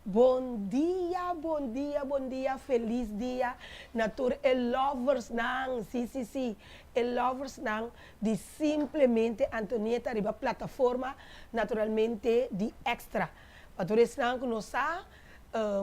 Bon dia, bon dia, bon dia, felis dia na tur e loversnan, si, si, si, e loversnan di Simplemente Antonieta riba plataforma naturalmente di Extra. Pa tur esnan ku no sa,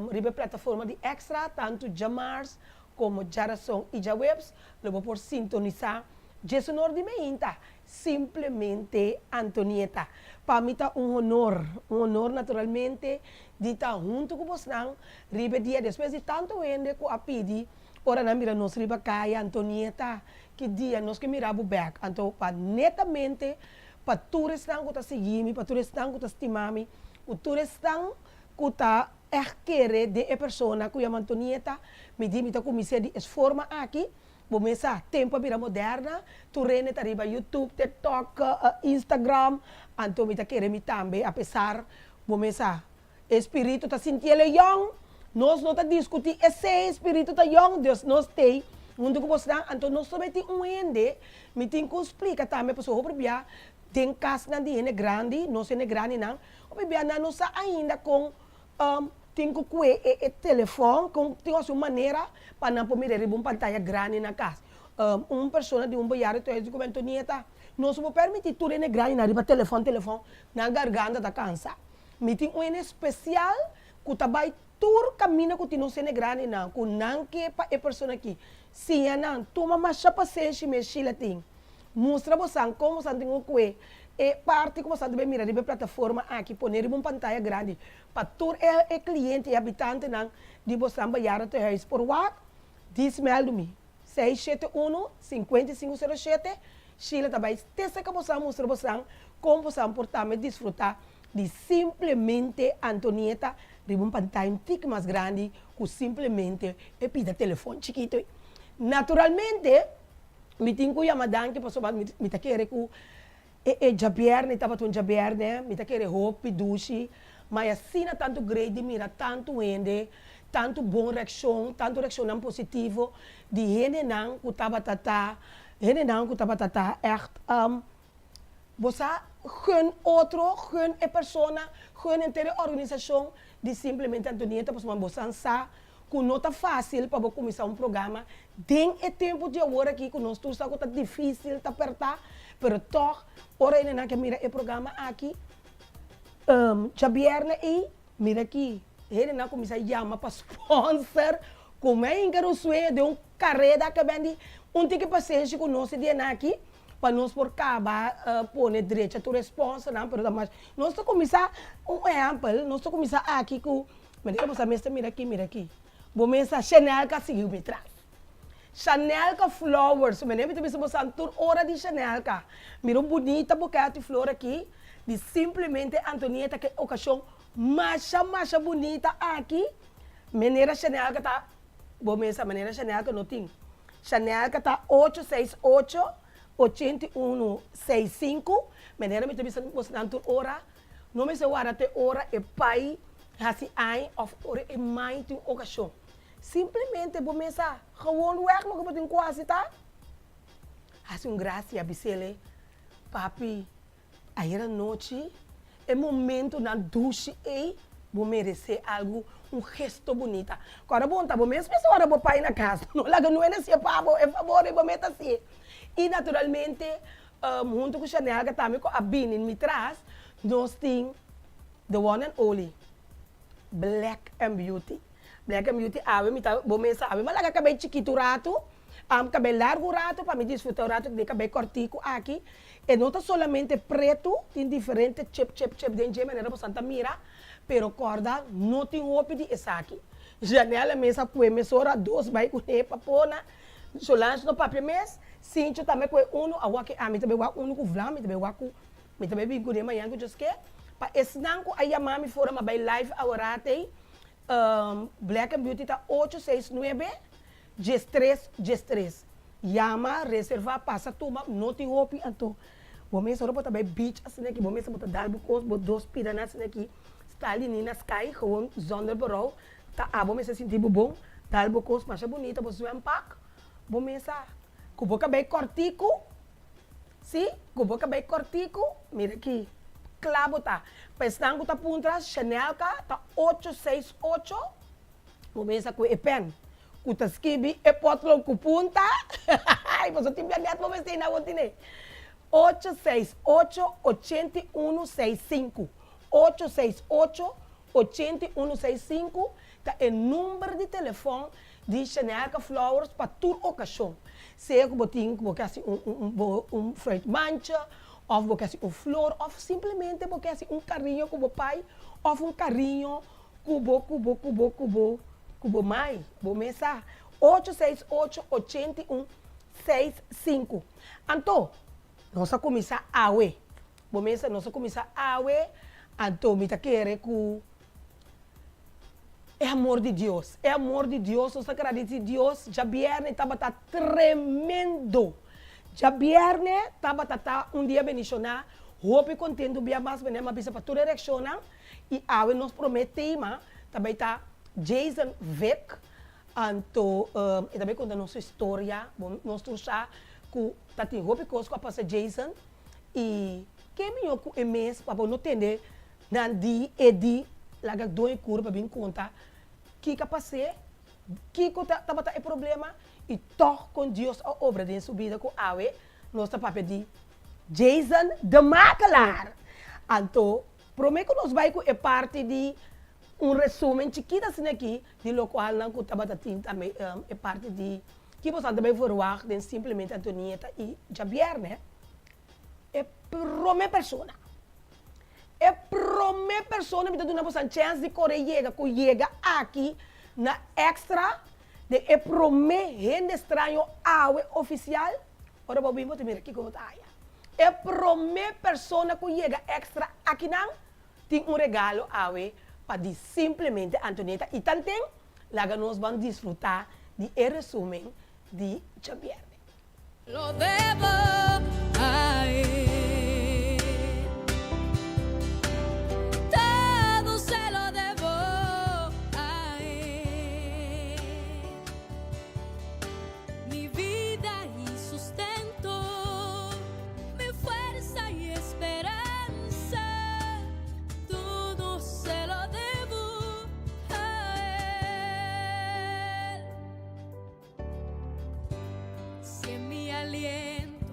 riba e plataforma di Extra, tantu djamars komo djarason i djaweps lo bo por sintonisá djesonor di meinta Simplemente Antonieta. Pa mi ta un honor, un honor naturalmente di ta huntu ku bosnan riba e dia despues di tantu hende ku a pidi ora nan mira nos riba kaya, Antonieta, ki dia nos ke mira bo bek? Anto pa netamente pa tur esnan ku ta sigui mi, pa tur esnan ku ta stima mi, ku tur esnan ku ta ègt kere den e persona ku yama Antonieta, mi di mi ta kumins'é di es forma aki. Bo mes sa, tempu a bira moderna, tur hende ta riba YouTube, TikTok, Instagram, anto mi ta kere mi tambe, apesar bo mes sa, e spiritu ta sinti el e yòn, nos no ta diskutí esei, e spiritu ta yòn, dus nos t'ei huntu ku bosnan, anto nos tambe tin un hende, mi tin ku splika tambe pasobra hopi bia den kasnan di hende grandi, nos hende grandinan, hopi bia nan no sa ainda kon Tin ku kue e telefòn kon tin hasi un manera pa nan por mira riba un pantaya grandi na kas. Un persona di un bejaarde thuis di ku Antonieta, nos no por permití tur hende grandinan riba telefòn telefòn, nan garganta ta kansa. Mi tin un hende spesial ku ta bai tur kaminda ku tin nos hende grandinan ku nan ke pa e persona aki siña nan tuma masha pasenshi mes Sheila tin. Mustra bosan kon bosan tin ku kue e parti ku bosan ta bai mira riba e plataforma aki pone riba un pantaya grandi pa tur e kliente i habitantenan di bosan bejaardentehuis por wak. Dis mèldu mi, 671 5507, Sheila ta bai te serka bosan mustra bosan kon bosan por tambe disfrutá di simplemente Antonieta riba un pantaya un tiki mas grandi ku simplemente e pida telefòn chikitu ei. Naturalmente mi tin ku yama danki pasobra mi ta kere ku e e djabièrnè tabata un djabièrnè, mi ta kere hopi dushi, ma e asina tantu great di mira tantu hende, tantu bon reakshon, tantu reakshonnan positivo di hendenan ku tabata ta, hendenan ku tabata ta ègt bo sa gun otro, gun e persona, gun henter e organisashon di Simplemente Antonieta pasobra bo san sa ku no ta fásil pa bo kuminsá un programa den e tempu di awor aki ku nos tur sa ku ta difísil, ta pèrtá, pero tòg ora hendenan ke mira e programa aki djabièrnè ei, mira aki hendenan kuminsá yama pa sponsor ku mi a hinka un sueño den un kareda ke bèn di un tiki pasenshi ku nos e dianan aki pa nos por kaba pone drecha tur e sponsornan, pero ta mas nos ta kuminsá un ehèmpel nos ta kuminsá aki ku Manera bo sa mester mira aki, mira aki. Bo mester Chanel ka sigui mi tras. Chanel ka flowers. Manera mi ta bisa bosan tur ora di Chanel ka. Mira un bunita boket di flor aki di simplemente Antonieta ke okashon masha masha bunita aki. Manera Chanel ka ta bo mester manera Chanel ka no tin. Chanel ka ta ocho seis ocho 81 65. Manera mi ta bisa bosnan tur ora. No mester warda te ora e pai hasi ai of ora e mai tin un okashon. Simplemente bo mes a gewoon weg loke bo tin ku hasi ta hasi un gracia bisele, Papi, ayer anochi e momentonan dushi ei bo merece algu, un gesto bunita. Ku ora bo ta bo mes mester ora bo pai na kas, no laga nuene hacié pa bo, e fabor ei bo mes ta hacié. I naturalmente Hunto ku Shanelka tambe ku a bini mi tras, nos tin the one and only Black and Beauty. Black and Beauty awe mi ta, bo mes sabi, mi a laga kabei chikitu un ratu, kabei largu un ratu pa mi disfruta un ratu di kabei kòrtiku aki. E no ta solamente pretu, tin diferente chip chip chip den dje manera bosan ta mira, pero kòrda no tin hopi di esaki. Shanel mes a pue mesora dos bai kuné pa pona. Solange no papia mes, Sincho tambe ku e unu, awor ke ami ta bai wak unu ku vlam, mi ta bai wak ku, mi ta bai bin kuné mañan ku Dios ke, pa esnan ku a yama mi for a bai live aworat ei, Black and Beauty ta ocho seis nuebe, 13 13. Yama, reserva, pasa tuma, no tin hopi anto bo mes ora bo ta bai beach asina aki, bo mes bo ta dal bo kos, bo dos pidanan asina aki, style di Nina Sky, gewoon zonder berouw, Ta abo mester sinti bo bon, dal bo kos masha bunita, bo zwempak, bo mesa ku bo kabei kòrtiku, si, ku bo kabei kòrtiku, mira aki, Kla bo ta. Pa esnan ku ta puntra, Shanelka ta ocho seis ocho, bo mesa ku e pen ku ta skibi e potlood ku punta, i boso tin bia nèt bo mester na bo tine, ocho seis ocho ochenta i unu seis sinku, ocho seis ocho ochenta i unu seis sinku ta e number di telefòn di Shanelka Flowers pa tur okashon, sea ku bo tin ku bo ke hasi un un un fruitmandje òf bo ke hasi un flor òf simplemente bo ke hasi un kariño ku bo pai òf un kariño ku bo ku bo ku bo ku bo ku bo mai, bo mes sa, ocho seis ocho ochenta i un seis sinku. Anto, nos a kuminsá awe, bo mes sa nos a kuminsá awe, anto mi ta kere ku E amor di Dios, e amor di Dios, nos ta gradisi Dios, djabierne tabata tremendo, djabierne tabata ta un dia bendiciona, hopi contento bia mas mene m'a bisa pa tur e reaccionnan y awe nos prome tema ta bay ta Jason Vick, anto e ta bay conta nos su historia, bon nos tur sa cu ta tin hopi cos cu a pasa Jason y ke miyo cu e mes pa bo no tende Nan di, E di, laga doño kura pa bin konta kiko a pas'é, kiko ta tabata e problema i tòg kon Dios a obra den su bida ku awe nos ta papia di Jason de Makelaar. Anto, promé ku nos bai ku e parti di un resumen chikito asina aki di lokualnan ku tabata tin tambe e parti di ki boso a ta bai verwagt den Simplemente Antonieta i djabièrnè, e promé persona. E promé persona mi ta duna boso chèns di kore yega ku yega aki na Extra den e promé hende straño awe ofisial, ora bo bin bo ta mira kiko bo ta haña. E promé persona ku yega Extra akinan tin un regalo awe pa di Simplemente Antonieta i tanten laga nos ban disfrutá di e resumen di djabièrnè. Lo debo a él. Todo se lo debo a él. Mi vida y sustento, mi fuerza y esperanza, todo se lo debo a él. Si en mi aliento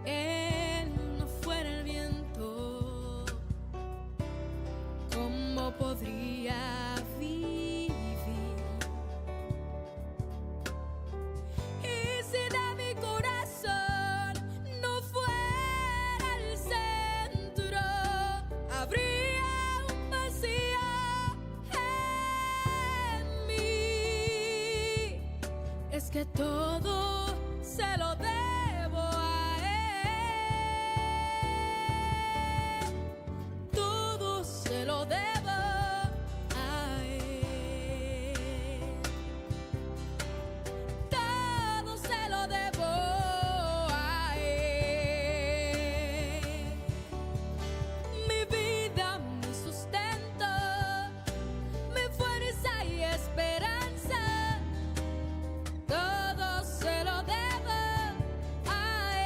él no fuera el viento, ¿cómo podría vivir? Y si de mi corazón no fuera el centro, habría un vacío en mi. Es que todo se lo debo a él. Todo se lo debo a él. Todo se lo debo a él. Mi vida, mi sustento, mi fuerza y esperanza, todo se lo debo a él.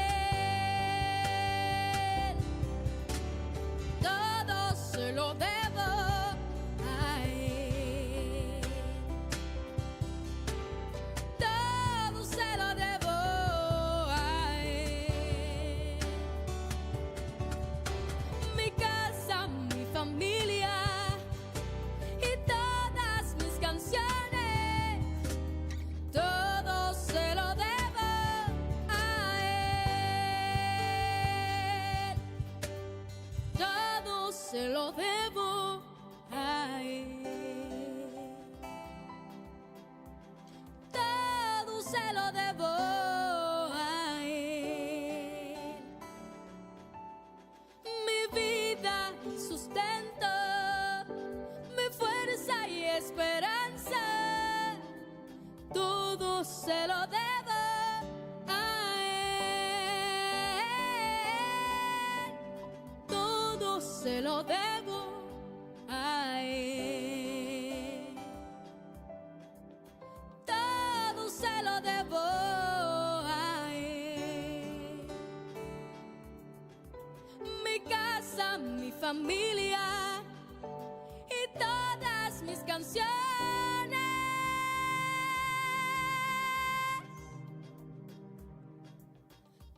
Todo se lo debo a él. Todo se lo debo a él. Mi casa, mi familia y todas mis canciones, todo se lo debo a él. Todo se lo debo a él. Todo se lo debo a él. Mi vida, sustento, mi fuerza y esperanza, todo se lo debo a él. Todo se lo debo a él. Todo se lo debo a él. Mi casa, mi familia. familia y todas mis canciones.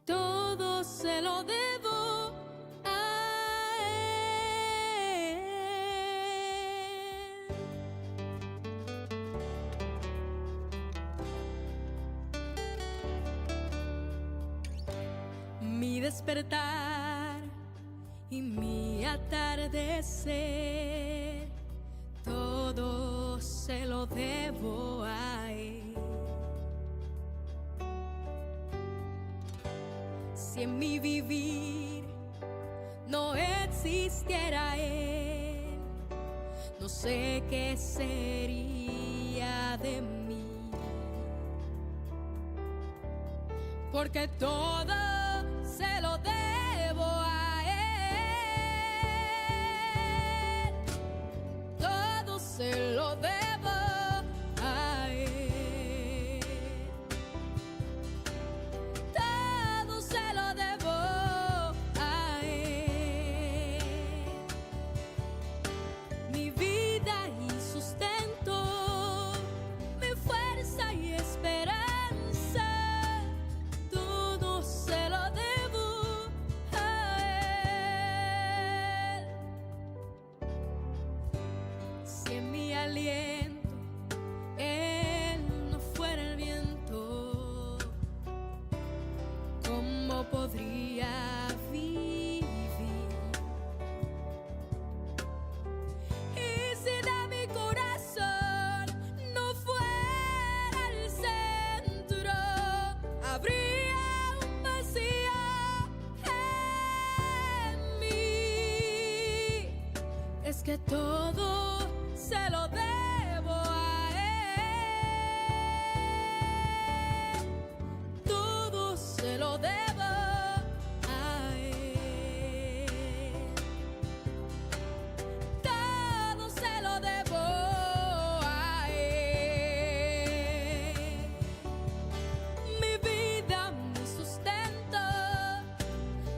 Todo se lo debo a él. Mi despertar y mi atardecer, todo se lo debo a él. Si en mi vivir no existiera él, no sé qué sería de mí. Porque todo se lo debo a él. Todo se lo debo a él. Todo se lo debo a él. Mi vida y sustento, mi fuerza y esperanza, todo se lo debo a él. Si en mi aliento él no fuera el viento, ¿cómo podría vivir? Y si de mi corazón no fuera el centro, habría un vacío en mí. Es que todo se lo debo a él. Todo se lo debo a él. Todo se lo debo a él. Mi vida, mi sustento,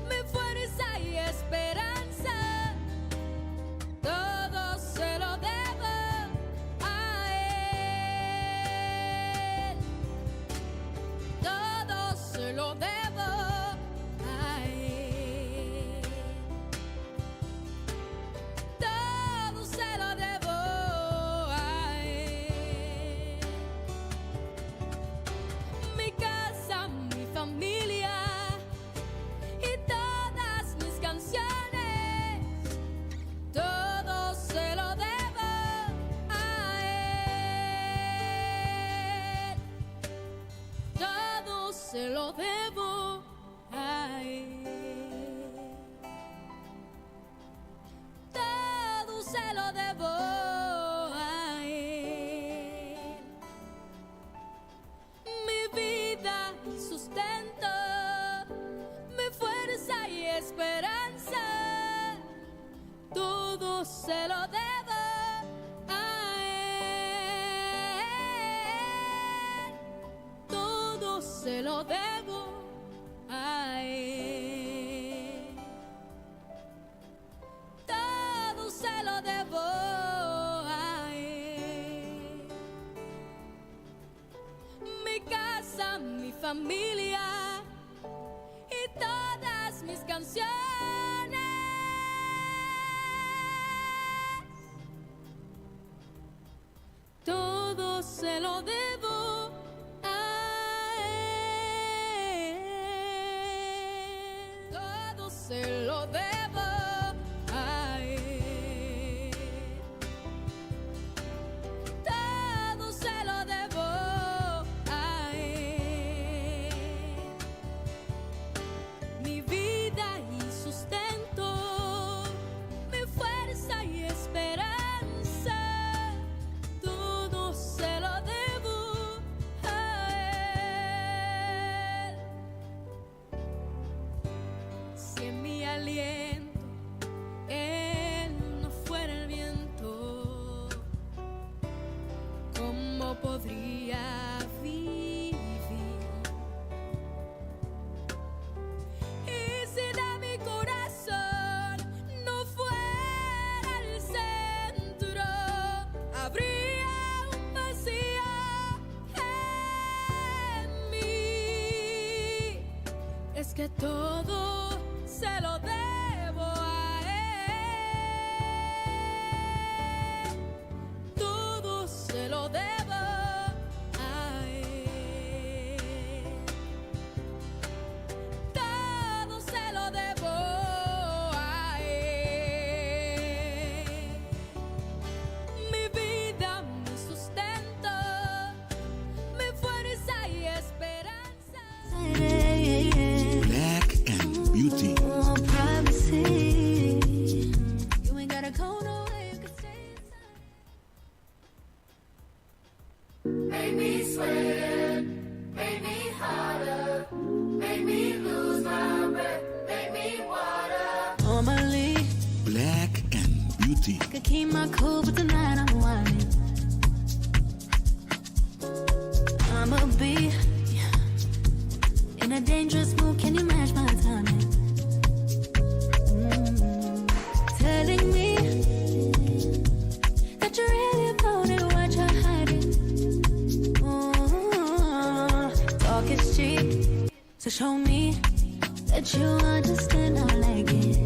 mi fuerza y esperanza, todo se lo debo a él. Todo se lo debo a él. Todo se lo debo a él. Mi casa, mi familia y todas mis canciones, todo se lo debo a él. Todo se lo debo a él. Todo se lo debo a él. Mi vida y sustento, mi fuerza y esperanza, todo se lo debo a él. Todo se lo debo a él. Todo se lo debo a él. Mi casa, mi familia y todas mis canciones. Todo se lo debo a él. Todo se lo debo a él. Todo se lo debo a él. Mi vida y sustento, mi fuerza y esperanza, todo se lo debo a él. Si en mi aliento Que todo se lo debo a él. Todo se lo debo a él. Todo se lo debo a él. Mi vida, mi sustento, mi fuerza y esperanza. Black and Beauty. Privacy. You ain't gotta go nowhere, you can stay inside. Make me sweat, make me holler, make me lose my breath, make me water. Normally, Black and Beauty. could keep my cool, but tonight I'm whining. I'ma be in a dangerous mood. Can you match my timing? Telling me that you're really about it, what you're hiding. Ooh, talk is cheap, so show me that you understand. I like it.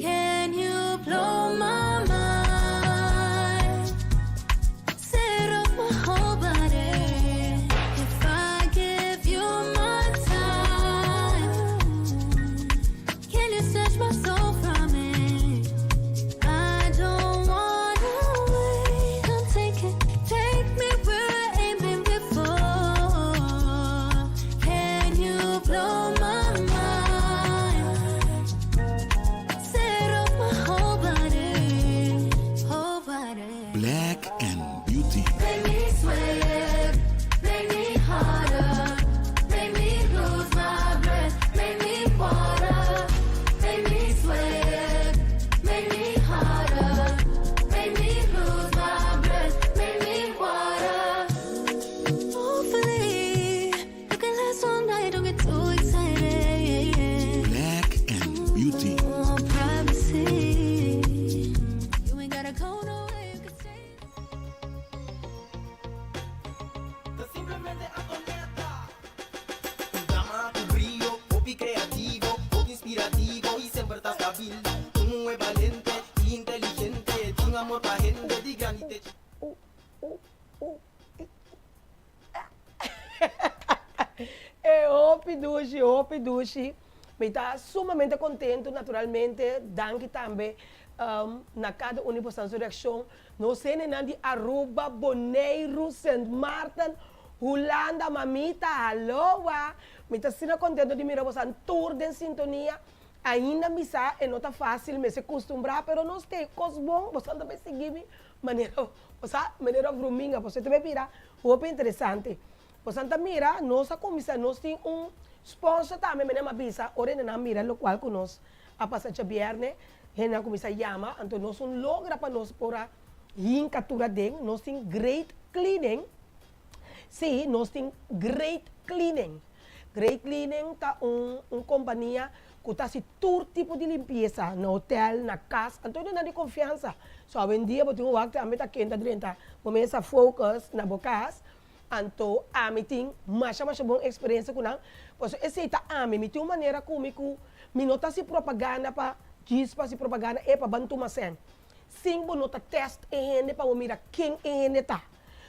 Can you blow my mind? Set off my whole body. If I give you my time, can you snatch my soul from it? I don't wanna wait. Come take it, take me where I ain't been before. Can you blow my mind? Set off my whole body, whole body. Black and Beauty. Make me sweat, make me hotter, make me lose my breath, make me water, make me sweat, make me hotter, make me lose my breath, make me water. Hopefully, you can last all night. Don't get too excited. Black and Beauty. Oh, privacy. You ain't gotta go nowhere. You can stay. Simplemente Antonieta. Un dama cu briyo, hopi creativo, hopi inspirativo y semper ta stabil. Un muhe valiente y inteligente, tin amor pa hende, di grandi. U, u, i, E hopi dushi, hopi dushi. Mi ta sumamente contento, naturalmente. Danki tambe na cada un di su reaccion. Nos hendenan di Aruba, Bonaire, St. Maarten, Hulanda, mamita, aloha. Mi ta asina contento di mira boso tur den sintonia. Ainda mi sa, e no ta facil, mester custumbra, pero nos tin cos bon, boso tambe sigui mi, manera, osea, manera vruminga, bo tambe mira, hopi interesante. Boso mira, nos a cuminsa, nos tin un sponsor tambe, mi a bisa, ora nan mira locual cu nos a pasa diabierna, nan cuminsa yama, anto nos a logra pa nos por a hinca tur aden, nos tin Great Cleaning. Si, nos tin Great Cleaning. Great Cleaning ta un compania cu ta haci tur tipo di limpiesa na hotel, na cas, anto nan di confiansa. So, awendia, bo tin un wak tambe ta kenta drenta, cuminsa focus na bo cas, anto ami tin masha masha bon experiencia cu nan. Pues esey ta ami, mi tin un manera cu mi cu mi no ta haci propaganda pa djis pa haci propaganda e pa ban tuma sen. Sin bo no ta test e hende pa bo mira ken e hende ta.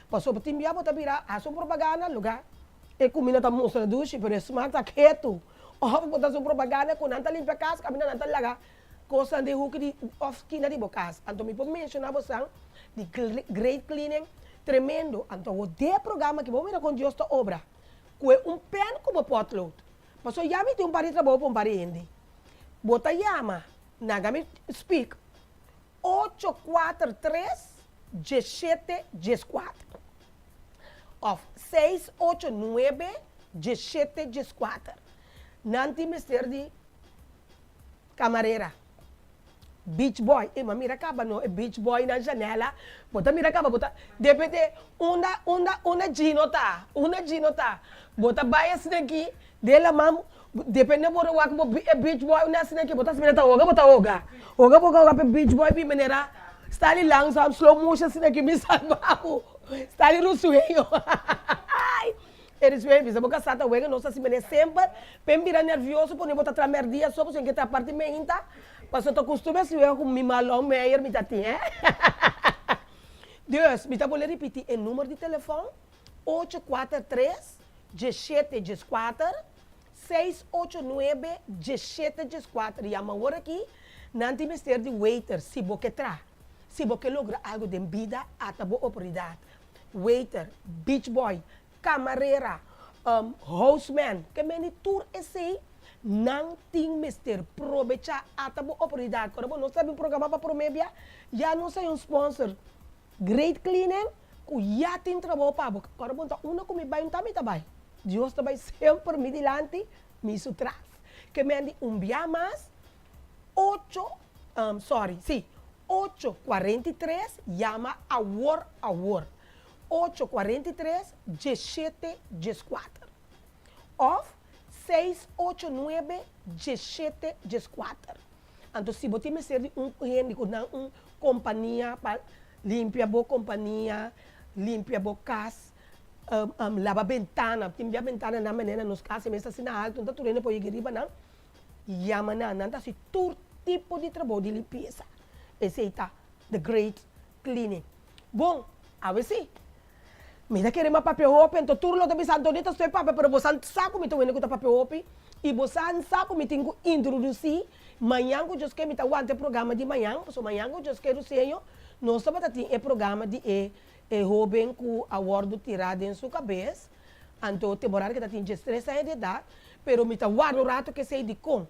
Pasobra tin bia bo ta bira haci un propaganda lugar e cuminda ta mustra dushi, pero e smaak ta ketu. Of bo ta haci un propaganda cu nan ta limpia cas, caminda nan ta laga cosnan den hoek di of skina di bo cas. Anto mi por menciona bosan di Great Cleaning tremendo. Anto den programa cu bo mira con Dios ta obra. Cu un pen cu bo potlood. Paso ya mi tin un par di trabou pa un par di hende. Bo ta yama, laga mi speak, 843 17 14. Of 689 17 14. Nan tin mester di camarera. Beach boy. E, ma mira caba no, e beach boy na janela. Bo ta mira caba, bo ta, depende, unda Gino ta, unda Gino ta. Bo ta bay asina aki, de la mam, depende bo wak bo e beach boy unda asina aki, bo ta asina ta hoga, bo ta hoga. Hoga bo hoga pe beach boy bi manera, stali langzaam, slow motion asina aki, mi salbabo. Stali rusueño. Eris wei bisa bo kasá ta wega nos hasi manera semper pen bira nervioso pone bo ta tra merdia so pasobra ke ta parti meinta pasobra ta kustumber hasi wega ku mi malon meier mi ta tin eh Dus mi ta bolbe ripiti e numero di telefon ocho kuater tres diesshete dieskuater seis ocho nuebe diesshete dieskuater yama awor aki nan tin mester di waiter si bo ke tra si bo ke logra algo den bida ata bo oportunidat waiter, beach boy, camarera, houseman, ke meni tur esey nan tin mester probecha ata bo oportunidad. Ora bo no sabi un programa pa prome bia, ya nos hay un sponsor, Great Cleaning, cu ya tin trabou pa bo. Ora bo ta unda cu mi bay, un ta mi ta bay. Dios ta bay semper mi dilanti, mi su tras. Ke men di un bia mas, ocho, sorry, si, Ocho 43 yama awor awor. Ocho 43 diesshete dieskuater. Òf seis ocho nuebe diesshete dieskuater. Anto si bo tin mester di un hende ku nan un kompania pa limpia bo kompania, limpia bo kas, laba bentana, tin bia bentana nan manera nos kas e mes ta asina alto, no ta tur hende por yega riba nan. Yama nan, nan ta hasi tur tipo di trabou di limpiesa. Esei ta The Great Cleaning. Bon, awe si. Mi ta kere ma papia hopi, anto tur lo ta bisa, Antonieta stoi papia, pero bo san sa ku mi ta wende ku ta papia hopi, i bo san sa ku mi tin ku introdusí mañan ku Dios ke mi ta wanta e programa di mañan, pasobra mañan ku Dios ke Ruseño, nos tabata tin e programa di e e hoben ku a wòrdu tirá den su kabes, anto temporada ke ta tin diestres aña di edat, pero mi ta warda un rato kesei dikon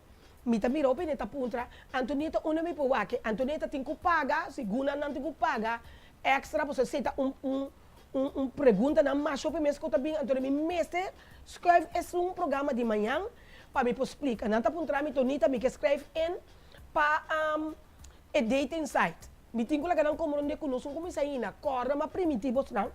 mi ta mira hopi hende ta puntra, Antonieta unda mi por wak? Antonieta tin ku paga, segun nan nan tin ku paga extra pasobra esei ta un un un un preguntanan masha hopi mes ku ta bin, anto mi mester skuif esun programa di mañan pa mi por splika. Nan ta puntra mi, Tonita mi ke skrijf in pa e dating site. Mi tin ku laga nan komprondé ku nos un kuminsá hina kòrda ma primintí bosnan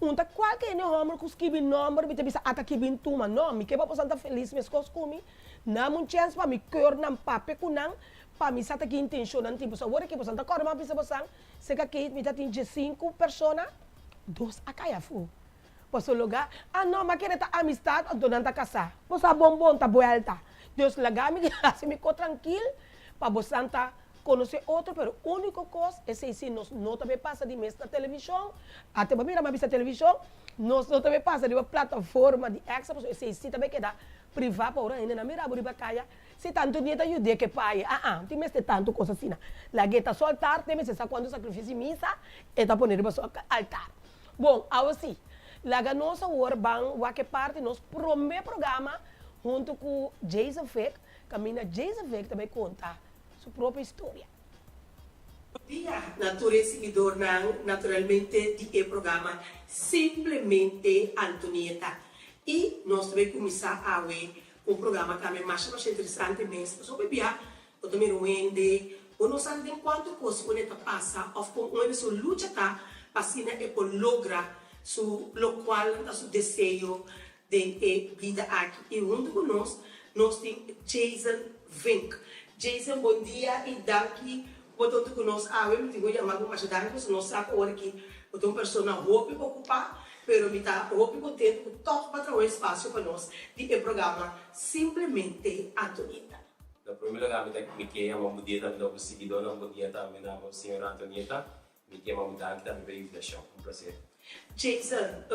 un ta kualke hende hòmber ku skibi nòmber mi ta bisa ata ki bin tuma. No, mi ke pa bosan ta felis meskos ku mi. Nan un chèns pa mi keur nan papia ku nan pa mi sa ta ki intenshon nan tin. Pasobra awor aki bosan ta kòrda mi a bisa bosan serka Kate mi ta tin diesinku persona, dos a kai afó. Pasobra loga, ah no, mi a kere ta amistat anto nan ta kasá. Bo sa bon bon ta buèlta. Dios laga mi hasi mi kos trankil pa bosan ta Conoce otro pero unico cos esey si nos no ta bay pasa di mes na television, ate bo mira mi a bisa television, nos no ta bay pasa riba plataforma di extra pasobra esey si ta bay keda priva pa ora hendenan mira bo riba caya si tanto nieta yude ke paye ah ah tin mester tanto cos asina lag'e ta su altar te mester sa cuanto sacrificio y misa e ta pone riba su altar. Bon awo si laga nos awor ban wak e parti nos prome programa hunto cu Jason Fick caminda Jason Fick ta bay conta su propio historia. Bon dia na tur e siguidornan naturalmente di e programa Simplemente Antonieta y nos ta bay cuminsa awe cu un programa tambe masha masha interesante mes pasobra hopi bia bo ta mira un hende bo no sa den cuanto cos un e ta pasa of con un hende su lucha ta pa asina e por logra su locual ta su deseo den e bida aki y hunto cu nos, nos tin Jason Vink. Jason bon dia y danki cu bo ta hunto cu nos awe. Mi tin cu yama bo masha danki pasobra nos sa cu ora aki bo ta un persona hopi ocupa, pero mi ta hopi contento cu toch bo a traha un espacio pa nos di e programa Simplemente Antonieta. Na prome lugar mi ta mi ke yama bo dia tambe na bo siguidornan, bon dia tambe na bo señora Antonieta. Mi ke yama bo danki tambe pa e invitashon. Un plaser. Jason,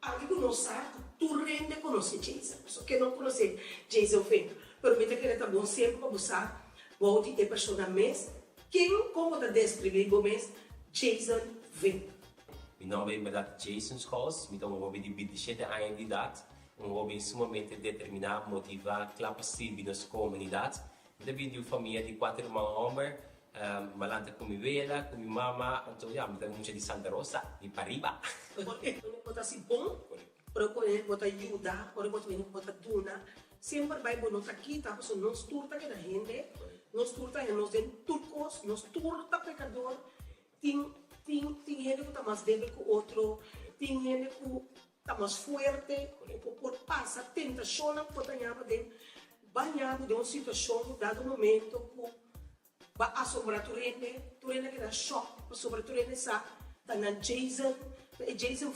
Aunke ku nos sa ku tur hende konosé Jason, pasobra ke no konosé Jason Fink, pero mi ta kere ta bon semper pa bo sa bou di e persona mes ken kon bo ta deskribí bo mes Jason Fink. Mi nomber en bèrdat Jason Scholz, mi ta un hoben di bintishete aña di edat, un hoben sumamente determiná, motivá, kla pa sirbi nos komunidat. Mi ta bini di un famia di kuater ruman hòmber, Mi a lanta ku mi wela, ku mi mama, anto ya, mi ta mucha di Santa Rosa, di pariba. Ora bo ta hasi bon, ora ku bo ta yuda, ora bo ta duna, semper bai bo no ta kita, pasobra nos tur ta keda hende, nos tur ta hende, nos den tur kos, nos tur ta pekador, tin tin tin hende ku ta mas debil ku otro, tin hende ku ta mas fuerte, ku por pasa tentashonnan ku bo ta ñaba den, baña bo den un situashon dado momento ku. Ba asombra tur hende, tur hende a keda shock pasobra tur hende sa ta nan Jason, ta e Jason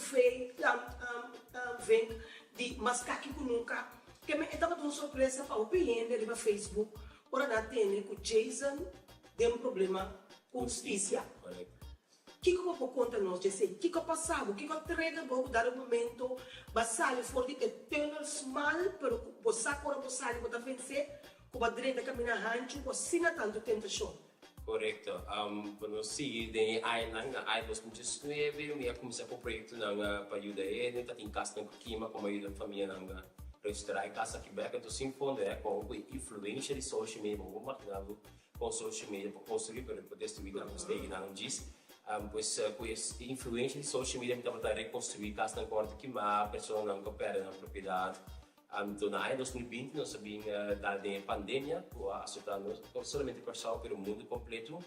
Vink. Di mas kaki ku nunka. Keme e tabata un sorpresa pa hopi hende riba Facebook ora nan a tende ku Jason den problema ku hustisia. Kiko bo por konta nos djesei? Kiko a pasa bo? Kiko a trigger bo ku dado momento bo a sali for di e tunnel smal pero ku bo sa ku ora bo sali bo ta vensé ku bo a drenta kaminda hanchu ku asina tantu tentashon? Korekto. Pa nos sigui den e añanan, na aña 2019 mi a kuminsá ku proyektonan pa yuda hende, ta tin kasnan ku kima komo yuda famianan restourá e kas aki bèk. Enton sin fondo e kon ku e influensha di social media, bo por imaginá bo kon social media por konstruí pero por destruí tambe nos tegennan djis. Pues ku e influensha di social media mi tabata rekonstruí kasnan ku a wòrdu kimá, personanan ku a pèrdè nan propiedat. Anto na aña 2020 nos a bin dal den e pandemia ku a asotá no solamente Kòrsou pero mundu kompleto.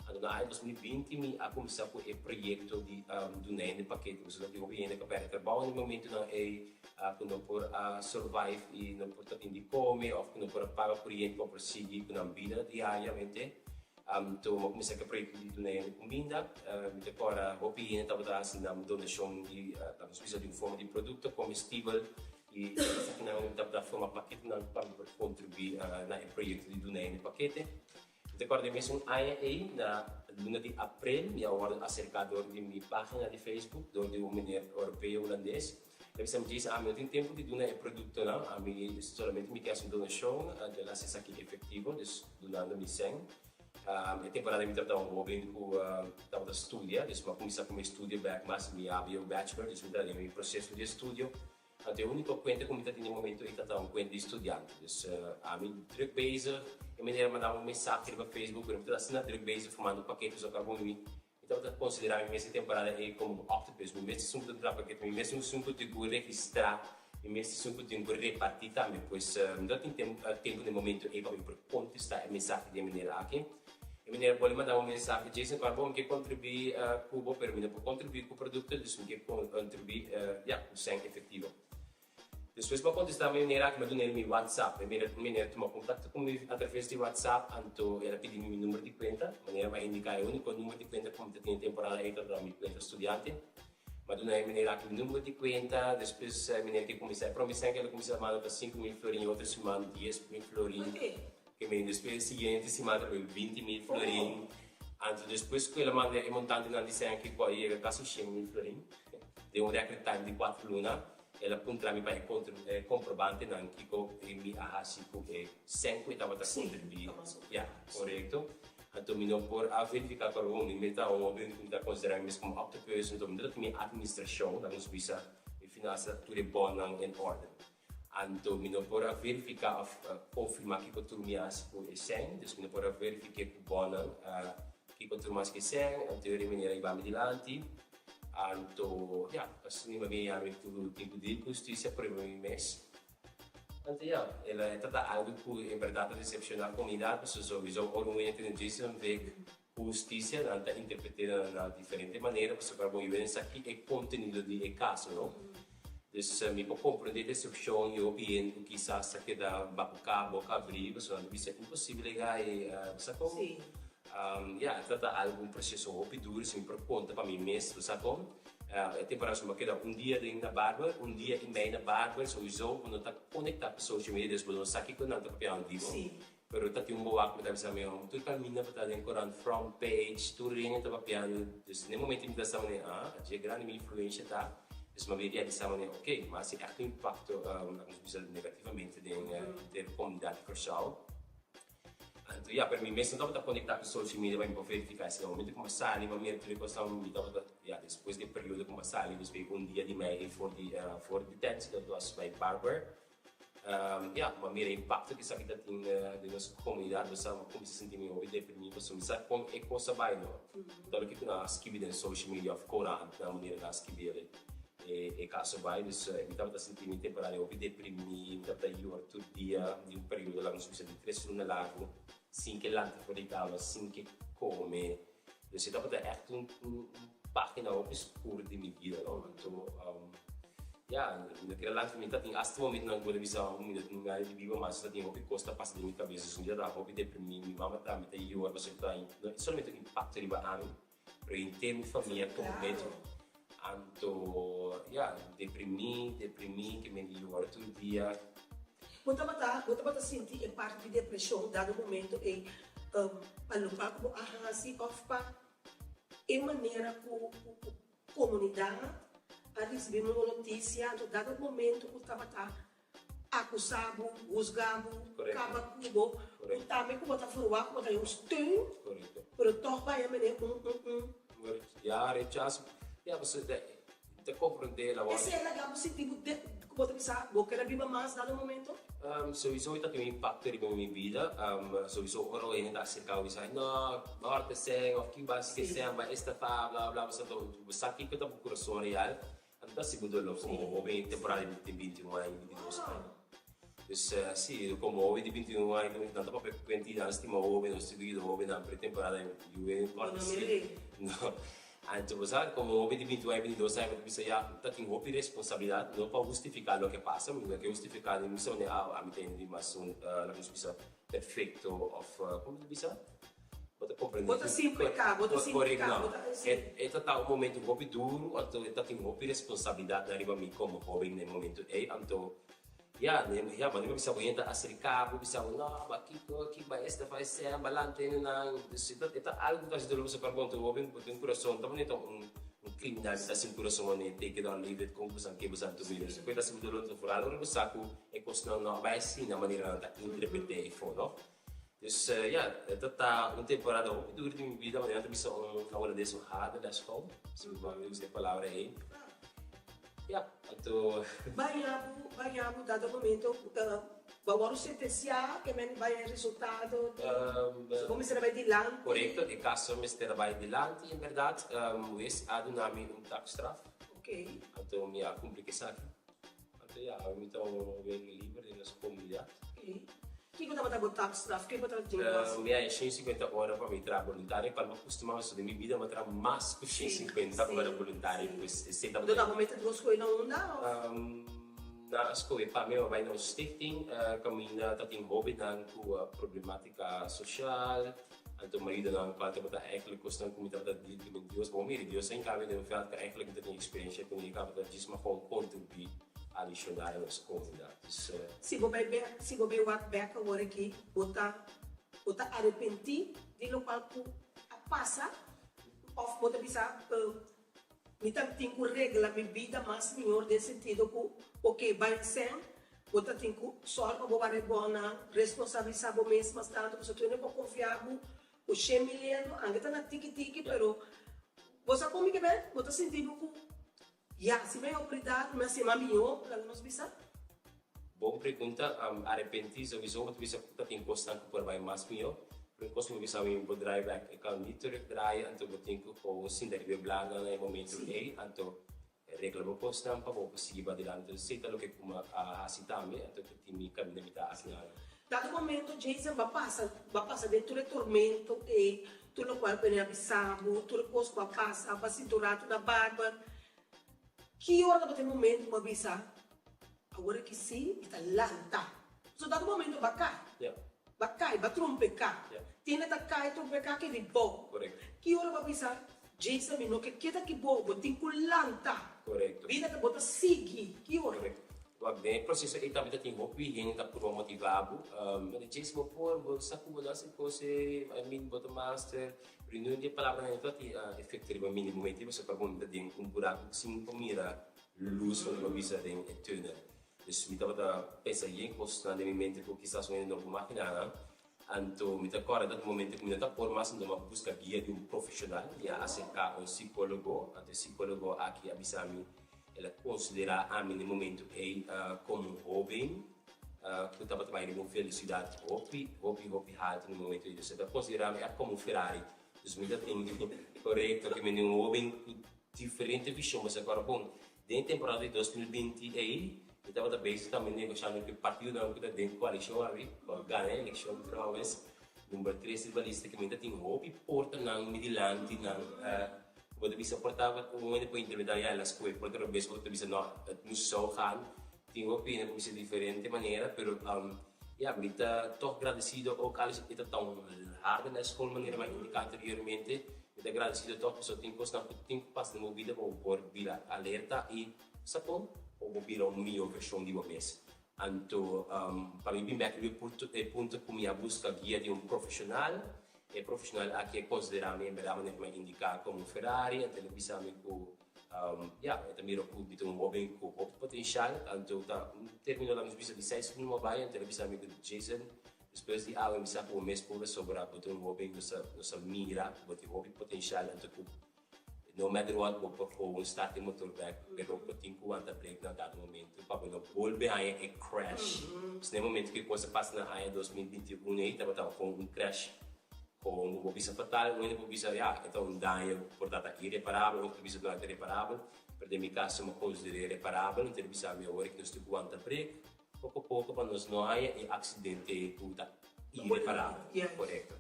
Anto na aña 2020 mi a kuminsá ku e proyekto di duna hende pakete pasobra tin hopi hende ku a pèrdè trabou na e momentunan ei ku no por a survive i no por ta tin di kome òf ku no por a paga kuriente pa por sigui ku nan bida diariamente. Anto mi a kuminsá ku e proyekto di duna hende kuminda. Mi ta kòrda hopi hende tabata hasi nan donashon di, laga nos bisa, di un forma di produkto komestibel i esakinan tabata forma paketenan pa mi por kontribuí na e proyekto di duna hende pakete. Mi ta kòrda e mesun aña ei, na luna di aprel, mi a wòrdu aserká dor di mi página di Facebook dor di un meneer europeo hulandes. El a bisa mi, Jason, ami no tin tempu di duna e produktonan, ami solamente mi ke hasi un donashon, dje la hasi esaki efektivo, dus dunando mi sèn. E temporada mi tabata un hoben ku tabata studia, dus mi a kuminsá ku mi estudio bèk mas, mi a habia un bachelor, dus mi ta den mi proseso di estudio. Anto e úniko kuenta ku mi ta tin den momento ei ta un kuenta di studiante. Dus ami drùk bezig, e meneer a manda mi un mensahe riba Facebook, pero mi tabata asina drùk bezig formando pakete, so kaba mi Mi tabata konsiderá mi mes e temporada ei komo un octopus. Mi mes ta esun ku ta traha pakete, mi mes ta esun ku tin ku registrá, mi mes ta esun ku tin ku repartí tambe. Pues mi no tin tempu na e momento ei pa mi por kontestá e mensahe di e manera aki. E manera por a manda un mensahe, Jason, kòrda bo mi ke kontribuí ku bo, pero mi no por kontribuí ku produkto, dus mi ke kontribuí, ya, ku sèn efektivo. Despues bo a contesta mi manera aki mi a duna el mi WhatsApp. E mira meneer tuma contacto cu mi atraves di WhatsApp anto el a pidi mi mi number di cuenta. Manera mi a indica e unico number di cuenta cu mi ta tin e temporada ey tabata mi cuenta studiante. Mi a duna e meneer aki mi number di cuenta. Despues e meneer ke cuminsa e prome sèn ke el a cuminsa manda ta 5000 florin e otro siman 10000 florin. Ke meen despues e siguiente siman ta bay 20000 florin. Anto despues cu el a manda e montantenan di sèn aki cu a yega casi 100000 florin den un record time di cuatro luna. El a puntra mi pa e komprobantenan kiko mi a hasi ku e sèn ku e tabata kontribuí. Ya, korekto. Anto mi no por a verifiká ku algun. Mi ta un hoben ku mi ta konsiderá mi mes komo octopus, anto mi no ta tin mi atministrashon, laga nos bisa, mi finansa tur e bònnan en órden. Anto mi no por a verifiká òf konfirmá kiko tur mi a hasi ku e sèn, dus mi no por a verifiké ku bònnan kiko tur mi a hasi ku e sèn. Anto e manera a hiba mi dilanti. Anto, ya, asina mi a bin yami ku tin ku deal ku hustisia prueba mi mes. Anto, ya, el a trata algu ku en bèrdat ta desepshoná komunidat, pasobra souiso ora un hende tene Jason Vick ku hustisia, nan ta interpret'é na diferente manera, pasobra bo yuda sa ki e kontenido di e kaso, no? Dus mi por komprendé desepshon di hopi hende ku kisas ta keda babuká, boka abrí, pasobra nan ta bisa imposibel e gai, sa kon? Ya, e tabata algu un proseso hopi duru, si mi por konta pa mi mes, bo sa kon? E temporada su mi a keda un dia den na barber, un dia i mei na barber, souiso bo no ta konektá ku social media, dus bo no sa kiko nan ta papiando di bo. Pero ta tin un boa ku mi ta bisa mi, tur kaminda bo ta den korant front page, tur hende ta papiando, dus den e momento mi ta sa manera, ah, dje grandi mi influensha ta, dus mi a bira di sa manera, ok, mi a hasi ègt un impakto, laga nos bisa negativamente den e komunidat di Kòrsou. Anto ya, pero mi mes no tabata conecta cu social media pa mi por verifica esei. Momento cu mi a sali, mi a mira tur e cosnan, mi tabata, ya, despues di e periodo cu mi a sali, despues di un dia di mei for di, for di detentie, dat was bij Barber, ya, mi a mira e impacto cu esaki ta tin den nos comunidad. Bo sa, mi a cuminsa sinti mi hopi deprimi pasobra mi sa con e cos a bay, no. Todo loke cu nan a skibi den social media of corant, nan manera nan a skibi el. E kaso bai, dus mi tabata sinti mi temporada hopi deprimí, mi tabata yora tur dia di un periodo laga nos bisa di tres luna largu sin ke lanta for di kama, sin ke kome. Dus e tabata ègt un pagina hopi skur di mi bida no. Anto ya, mi no kere lanta, mi tatin asta momentonan ku bo ta bisa mi no tin gana di biba mas, tatin hopi kos ta pasa den mi kabes, dus mi tabata hopi deprimí, mi mama tambe ta yora pasobra no solamente un impakto riba ami, Pero henter mi famia kompleto. Anto, ya, ya, deprimí, deprimí, ke men di yora tur dia. Bo tabata, bo tabata sinti e parti di depreshon dado momento ei pa lokual ku bo a hasi òf pa e manera ku ku komunidat a risibí bo notisia, anto dado momento ku tabata akusá bo, husgá bo, kaba ku bo, ku tambe ku bo ta ferwagt ku bo ta haña un steun, pero tòg bai a mene un un un. Ya, rechaso. Ya, pasobra ta komprondé la wòrdu. Esei a laga bo sinti bo de ku bo ta bisa bo kere biba mas dado momento? Souiso ta tin un impakto riba mi bida. Souiso ora un hende ta aserká bo bisa, no, bo hòrta esei òf ki bo hasi esei, bo a estafá, bla bla bla. Bo sa kiko ta bo kurason real. Anto ta sigu doló komo hoben temporada di tin 21 aña, 22 aña. Dus si, komo hoben di 21 aña nan ta papia ku kuenti nan stima hoben, nos ta yuda hobennan pero e temporada yu kòrta si. No. Anto bo sa komo hoben di 21 aña, 22 aña bo ta bisa ya mi ta tin hopi responsabilidat no pa hustifiká loke pasa, mi no ke hustifiká ni bisa manera ah ami ta hende di mas laga nos bisa perfekto òf komo ta bisa? Bo ta comprende. Bo ta sin peca, bo ta sin peca, bo ta si. E ta ta un momento hopi duru, anto e ta tin hopi responsabilidad nan riba mi como hoben na e momento ey, anto ya, ya, bo bisa bo hende ta acerca bo, bisa bo no, ba kiko, ki ba esta, ba esey, ba lanta hende nan, dus e ta e ta algo cu ta haci dolor pasobra bo ta hoben, bo tin un curason, ta bonito un un criminal cu ta sin curason ane take it or leave it, con cu bosan ke bosan tuma e, cu e ta haci bo dolor, anto vooral ora bo sa cu e cosnan no a bay asina manera nan ta interprete e for, no. Dus ja, e ta ta un temporada hopi duru di mi bida, manera ta bisa un na holandes un harde les school, si mi por usa e palabra ei. Ja, anto. Baña bo, baña bo dado momento bo a wòrdu sentensiá, ke men bai e resultado di, so bo mester a bai dilanti. Korekto, e kaso mester a bai dilanti en bèrdat, hues a duna mi un taakstraf. Ok. Anto mi a kumpli ku esaki. Anto ya, awe mi ta un hoben liber den nos komunidat. Kiko tabata bo taakstraf? Kiko tabata tin bo hasi? Mi a haña 150 ora pa mi traha boluntario, cual mi a kustumá pasobra den mi bida mi a traha mas ku 150 ora boluntario. Pues esei tabata. Anto ta bo mester bo skohe na unda òf? Nan a skohe pa mi, mi a bai na un stichting kaminda ta tin hobennan ku problematika sosial. Anto marido nan cual tabata eigenlijk cosnan cu mi tabata deal cu men Dios. Bon mira, Dios a hinca mi den un veld cu eigenlijk mi ta tin experiencia cu mi tabata djis mas gewoon contribui adicional na nos comunidad. Dus. Si bo bay bek, si bo bay wak bek awor aki, bo ta, bo ta arepenti di locual cu a pasa? Of bo ta bisa, Mi ta tin cu regla mi bida mas mihor den sentido cu, ok, bay sèn, bo ta tin cu sòru pa bo wak rebònan, responsabilisá bo mes mas tantu, pasobra tur hende por confia bo cu shen mil euro, anke ta na tiki tiki, pero bo sa con mi ke bèn? Bo ta sinti bo cu, ya, si mi a oportunidad, mi a sema mihó, laga nos bisa. Bon pregunta. Arepentí souiso bo ta bisa ku ta tin kosnan ku por bai mas mihó. Pero un kos ku mi bisa mi bo draai bèk e kan ni terug draai anto bo tin ku gewoon sinta riba e blanda na e momento ei anto regla bo kosnan pa bo por sigui badilanti. Entonces esei ta loke ku mi a hasi tambe anto ku tin mi kaminda mi ta hasi nan. Dado momento Jason bo a pasa bo a pasa den tur e tormento ei, tur lokual ku e a bisa bo, tur e kos ku a pasa, bo a sinti un ratu na barber. Ki ora tabata e momento ku bo a bisa Awor aki si mi ta lanta. Pasobra dado momento ba kai. Ba kai, ba trompeká. Tene ta kai, trompeká ke di bou. Ki ora bo a bisa, Jason mi no ke keda aki bou, bo tin ku lanta. Bida ta bo ta sigui. Ki ora? Wak, den e proseso ei tambe ta tin hopi hende ta purba motivá bo. Jason bo por, bo sa ku bo no hasi kos ei, I mean bo ta master. Pero ningun di e palabranan ei ta tin efekto riba mi den e momento ei pasobra bo ta den un buraku sin por mira Lus ora mi a bisa den e tunnel. Dus mi tabata pensa yen kosnan den mi mente ku kisas un hende no por maginá nan. Anto mi ta kòrda dat momento ku mi no ta por mas anto mi a buska guia di un profeshonal. Mi a aserká un sikólogo, anto e sikólogo aki a bisa mi el a konsiderá ami den momento ei komo un hóben ku tabata bai riba un velosidat hopi, hopi, hopi haltu den momento ei. Dus el ta konsiderá mi ègt komo un Ferrari. Dus mi ta tin korekto ke mi den un hóben ku Diferente vision bo sa kora bon. Den e temporada di 2020 ei, mi tabata bezig tambe negoshando ku e partidonan ku ta den koalishon abi, ku a gana e elekshon trouwens. Number tres riba lista ke mi ta tin hopi portanan mi dilanti nan ku bo ta bisa por ta un hende por interpretá ya el a skohe por otro bes otro ta bisa no, het moest zo gaan. Tin hopi hende por bisa diferente manera pero ya mi ta tog gradesido ook al e ta ta un harde les school manera mi a indica anteriormente mi ta gradesido tog pasobra tin cosnan cu tin cu pasa den bo bida pa bo por bira alerta y. Sa kon? Pa bo bira un mihó vershon di bo mes. Anto, pa mi bin bek riba e punto ku mi a buska guia di un profeshonal, e profeshonal aki a konsiderá mi en bèrdat manera ku mi a indiká komo un Ferrari, anto el a bisa mi ku ya, e ta mira ku mi ta un hóben ku hopi potenshal, anto ta un término laga nos bisa di seis luna bai, anto el a bisa mi ku Jason, despues di awe mi sa ku bo mes por resobra, bo ta un hóben nos a nos a mira ku bo tin hopi potenshal, anto ku No matter what bo por gewoon start e motor bek pero bo tin cu wanta break na dado momento pa bo no bolbe haña e crash. Pues na e momento cu e cos a pasa na aña 2021 ey tabata gewoon un crash gewoon bo por bisa fatal un hende por bisa ya e ta un daño cu por ta ta ireparabel otro ta bisa no e ta reparabel pero den mi caso mi a consider'e reparabel mi ta bisa mi awor cu nos tin cu wanta break Poco poco pa nos no haya e accidente cu ta irreparabel. Corecto.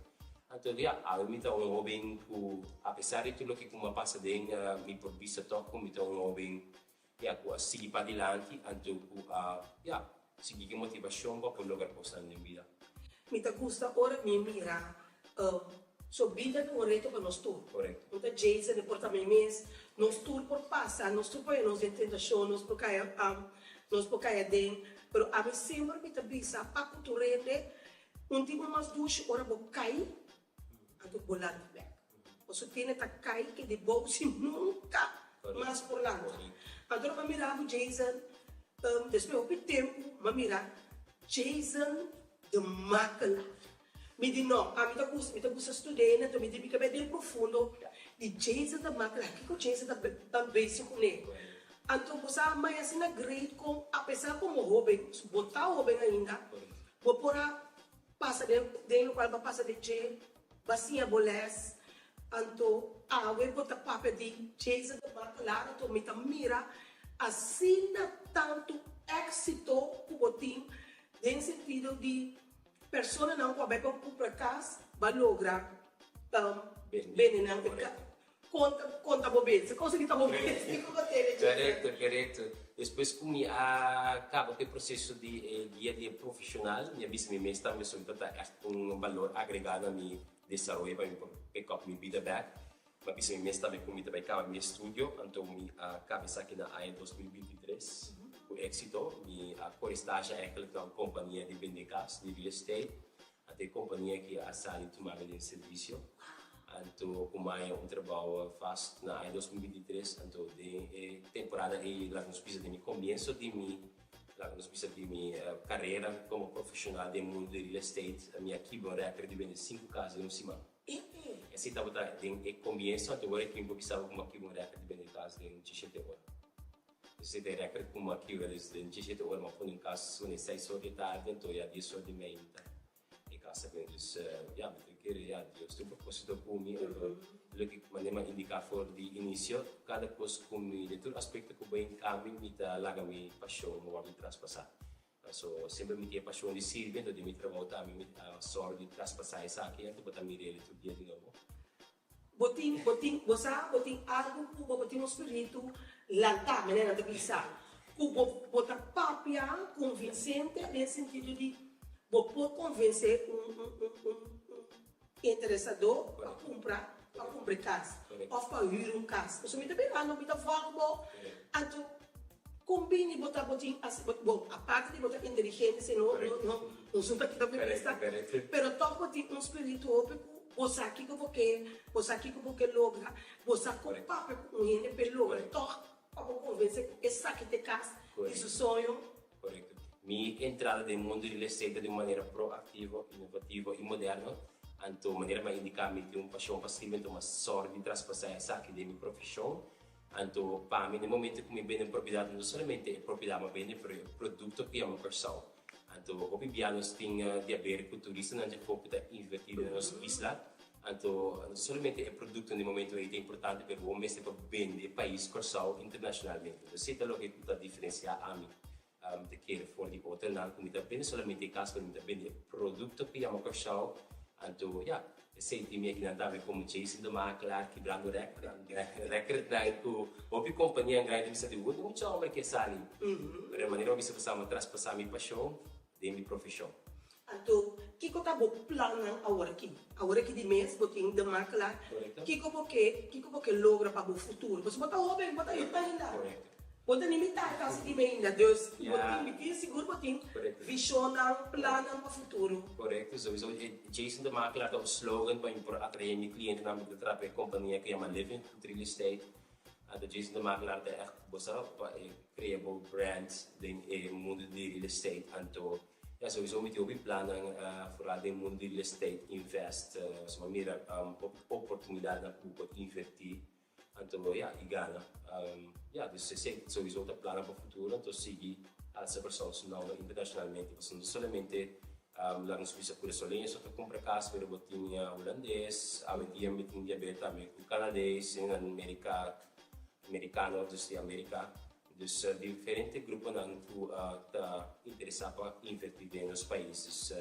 Anto ya, awe mi ta un hoben cu a pesar di tur loke cu mi a pasa den, mi por bisa toch cu mi ta un hoben ya cu a sigui padilanti anto cu a ya sigui cu e motivacion pa por logra cosnan den bida. Mi ta gusta ora mi mira So bida ta un reto pa nos tur. Correcto. No ta Jason, e por ta mi mes. Nos tur por pasa, nos tur por haña nos den tentashon, nos por kaya, nos por kaya den. Pero ami semper mi ta bisa pa ku tur hende, un tipo mas dushi ora bo kai, anto bo lanta bek. Pasobra tene ta kai ke di bou si nunka mas por lanta. Anto ora mi a mira bo Jason, despues hopi tempu mi a mira Jason de makelaar. Mi di no, ami ta gusta, mi ta gusta studia anto mi di mi kabes den profundo di Jason ta makelaar, kiko Jason ta ta bezig kuné? Anto bo sa mai asina great kon apesar komo hoben, bo ta hoben ainda, bo por a pasa den den lokual bo a pasa den dje, bo a siña bo les, anto awe bo ta papia di Jason ta makelaar, anto mi ta mira asina tantu éxito ku bo tin den sentido di Personanan ku a bai pa kumpra kas ba logra bende nan e kas. Konta konta bo bes. Kosa ki ta bo bes kiko bo tene dje. Korekto, korekto. Despues ku mi a kaba ku e proseso di e guia di e profeshonal, mi a bisa mi mes tambe so ta ta ègt un balor agregá na mi desaroyo pa mi por pick up mi bida bèk. Mi a bisa mi mes tambe ku mi ta bai kaba mi estudio, anto mi a kaba esaki na aña 2023 ku éksito. Mi a kore stasha eigenlijk na un kompania di bende kas, di real estate. Anto e kompania aki a sali tuma mi den servisio. Anto ku mi a haña un trabou vast na aña 2023, anto den e temporada ei laga nos bisa den mi komienso di mi, laga nos bisa di mi karera komo profeshonal den mundu di real estate, mi a kibra un rèkòrt di bende sinku kas den un siman. Esei tabata den e komienso, anto ora ki mi por bisa bo ku mi a kibra un rèkòrt di bende kas den dishete ora. Esei ta e rèkòrt ku mi a kibra, dus den dishete ora mi a pone un kas sone seis or di tardi, anto ya dies or di meinta e kas a bende. Dus ya, mi ta kere ya Dios tin un propósito ku mi, anto loke manera mi a indiká for di inisio, kada kos ku mi, den tur aspekto ku bo hinka mi, mi ta laga mi pashon wòrdu traspasá. Paso semper mi tin e pasion di sirbi, anto den mi trabou tambe mi ta sòru di traspasá esaki, anto bo ta mira el tur dia di nobo. Bo tin, bo tin, bo sa, bo tin algu ku bo, bo tin un spiritu lantá, manera nan ta bisa, ku bo, bo ta papia konvinsente den sentido di bo por konvensé un, un, un, un, un interesadó pa kumpra, pa kumpra e kas òf pa hür un kas. Pasobra mi ta mirando, mi ta vòlg bo, anto Kon bini bo ta bo tin asi bo bo aparte di bo ta inteligente si no no no nos no ta kita bebista pero tog bo tin un spiritu hopi ku bo sa kiko bo ke bo sa kiko bo ke logra bo sa kon papia ku un hende p'e logra tog pa bo konvense ku esaki ta e kas di su soño. Korekto. Mi entrada den mundo di real estate ta di un manera proaktivo, inovativo i moderno. Anto manera mi a indiká mi tin un pashon pa sirbi anto mi a sòru di traspasá esaki den mi profeshon. Anto pa mi den momento ku mi bende un propiedat no solamente e propiedat mi a bende pero e produkto ku yama Kòrsou. Anto hopi bia nos tin di haber ku turistanan djafó ku ta invertí den nos isla. Anto no solamente e produkto den momento ei ta importante pero bo mester pa bende e pais Kòrsou internashonalmente. Anto esei ta loke ku ta diferensiá ami. Mi ta kere for di otronan ku mi ta bende solamente e kas pero mi ta bende e produkto ku yama Kòrsou. Anto ya, esei tin mi akinan tambe komo Jason de Makelaar kibrando rèkòrt. Rèkòrtnan ku hopi kompanianan grandi ta bisa di wunde mucha hòmber ke sali. Pero e manera mi bisa pasá mi a traspasá mi pashon den mi profeshon. Anto kiko ta bo plannan aworakí? Aworakí di mes bo tin de Makelaar. Korekto. Kiko bo ke, kiko bo ke logra pa bo futuro? Pasobra bo ta hóben, bo ta yòn ainda. Korekto. Bo ta limitá kasi di meinda, dus bo tin, mi tin sigur bo tin vishonnan, plannan pa futuro. Korekto, souiso e Jason de Makelaar ta un slogan pa mi por atraé mi klientenan mi ta traha pa e kompania ku yama Living Good Real Estate. Anto Jason de Makelaar ta ègt bo sa pa e krea bo brand den e mundu di real estate. Anto ya souiso mi tin hopi plannan foral den mundu di real estate, invest, so mi a mira hopi oportunidatnan ku bo por invertí. Anto ya, i gana. Ya, dus esei souiso ta plannan pa futuro, anto sigui alsa Kòrsou su nòmber internashonalmente, pasobra no solamente laga nos bisa kurasoleño so ta kumpra kas, pero bo tin hulandes, awendia mi tin diaber tambe ku kanades, hendenan merika, merikano, dus di Amerika. Dus diferente gruponan ku ta interesá pa invertí den nos pais. Dus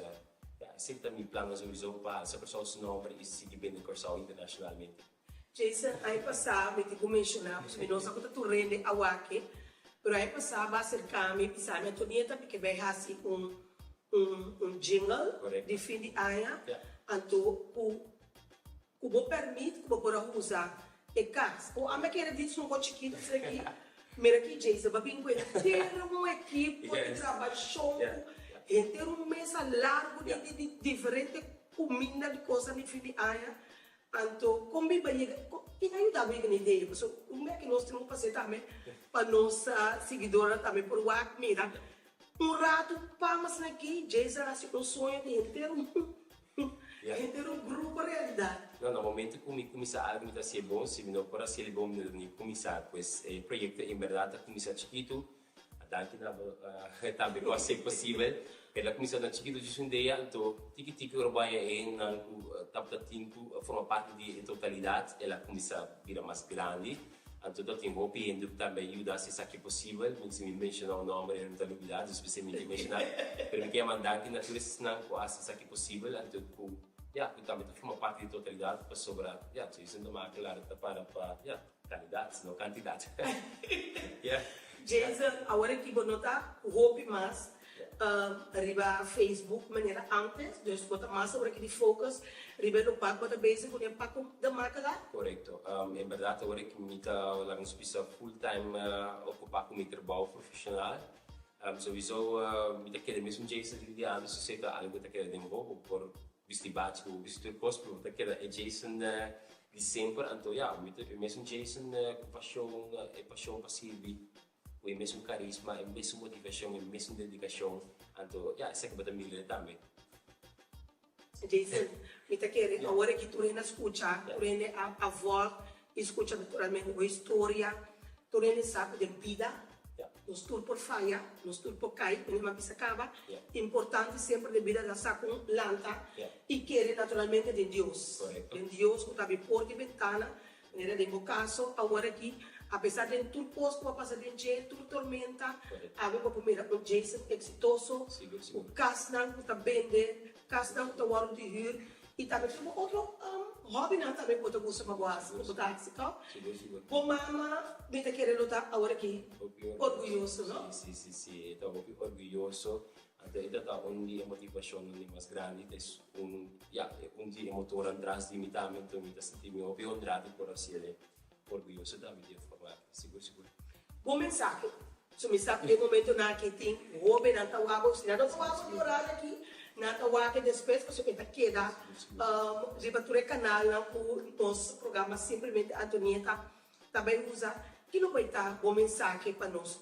ya, esei ta mi plannan souiso pa alsa Kòrsou su nòmber i sigui bende Kòrsou internashonalmente. Jason, aña pasá mi tin ku menshoná, pasobra mi no sa ku ta tur rende awake, pero aña pasá bo a aserká mi i bisa mi, Antonieta, mi ke bai hasi un un un jingle di fin di aña, anto ku ku bo pèrmit ku bo por a usa e kas. O ami a kere di un kos chikitu esaki, mira aki Jason, bo a bin ku henter un ekipo di grabashon, ku henter un mesa largu di di di diferente kuminda di kosnan di fin di aña. Anto, kon biba yega, ken a yuda bo yega na idea? Pasobra un bek nos tin un pas'é tambe pa nos siguidornan tambe por wak mira. Un ratu pa mas aki, Jason a hasi un soño di henter un henter un grupo realidat. No, na momento ku mi kuminsá algu mi ta hasié bon, si mi no por hasié bon mi no ta ni kuminsá. Pues e proyekto en bèrdat a kuminsá chikitu. Danki na bo tambe ku a hasié posibel. El a kuminsá na chikitu djis un dia, anto tiki tiki ora bo haña e hendenan ku tabata tin ku forma parti di e totalidat, el a kuminsá bira mas grandi. Anto tabatin hopi hende ku tambe a yuda hasi esaki posibel. Mi si mi menshoná un nòmber e no ta lubidá, dus p'esei mi ke menshoná. Pero mi ke yama danki na tur esnan ku a hasi esaki posibel, anto ku ya ku tambe ta forma parti di e totalidat pasobra ya Jason de Makelaar ta para pa ya. Kalidat, no kantidat. Yeah. Jason, awor aki bo no ta hopi mas riba Facebook manera antes, dus bo ta mas awor aki di focus riba e lokual ku bo ta bezig ku den Paco de Makelaar? Korekto. En bèrdat awor aki mi ta laga nos bisa full time okupá ku mi trabou profeshonal. Souiso mi ta kere mesun Jason di antes, esei ta algu ku ta keda den bo, bo por bisti bachi, bo por bisti tur kos, pero bo ta keda e Jason Di semper anto ya, mi ta e mesun Jason ku pashon, e pashon pa sirbi, ku e mesun karisma, e mesun motivashon, e mesun dedikashon, anto ya, esaki bo ta mira tambe. Jason, mi ta kere awor aki tur hende a skucha, tur hende a vòlg i skucha naturalmente bo historia, tur hende sa ku den bida nos tur por faya, nos tur por kai, mi a bisa kaba, importante semper den bida ta sa kon lanta I kere naturalmente den Dios. Den Dios ku ta habri porta i bentana, manera den bo kaso awor aki, apesar den tur kos ku a pasa den dje, tur tormenta, awe bo por mira un Jason eksitoso, ku kasnan ku ta bende, kasnan ku ta wòrdu di hür, i tambe tur bo otro hòbinan tambe ku bo ta gusta pa bo hasi, ku bo ta hasi, tò? Bo mama mi ta kere lo ta awor aki orguyoso, no? Si, si, si, e ta hopi orguyoso. Anto e ta ta un di e motivashonnan di mas grandi, ta es un, ya, un di e motornan tras di mi tambe, anto mi ta sinti mi hopi honrá di por hasiel orguyoso tambe di e forma aki, sigur sigur. Bon mensahe. So mi sa ku den momentonan aki tin hóbennan ta wak bo, si nan no ta wak bo den orario aki, nan ta wak e despues pasobra e ta keda riba tur e kanalnan ku nos programa Simplemente Antonieta ta bai usa. Ki lo bai ta bo mensahe pa nos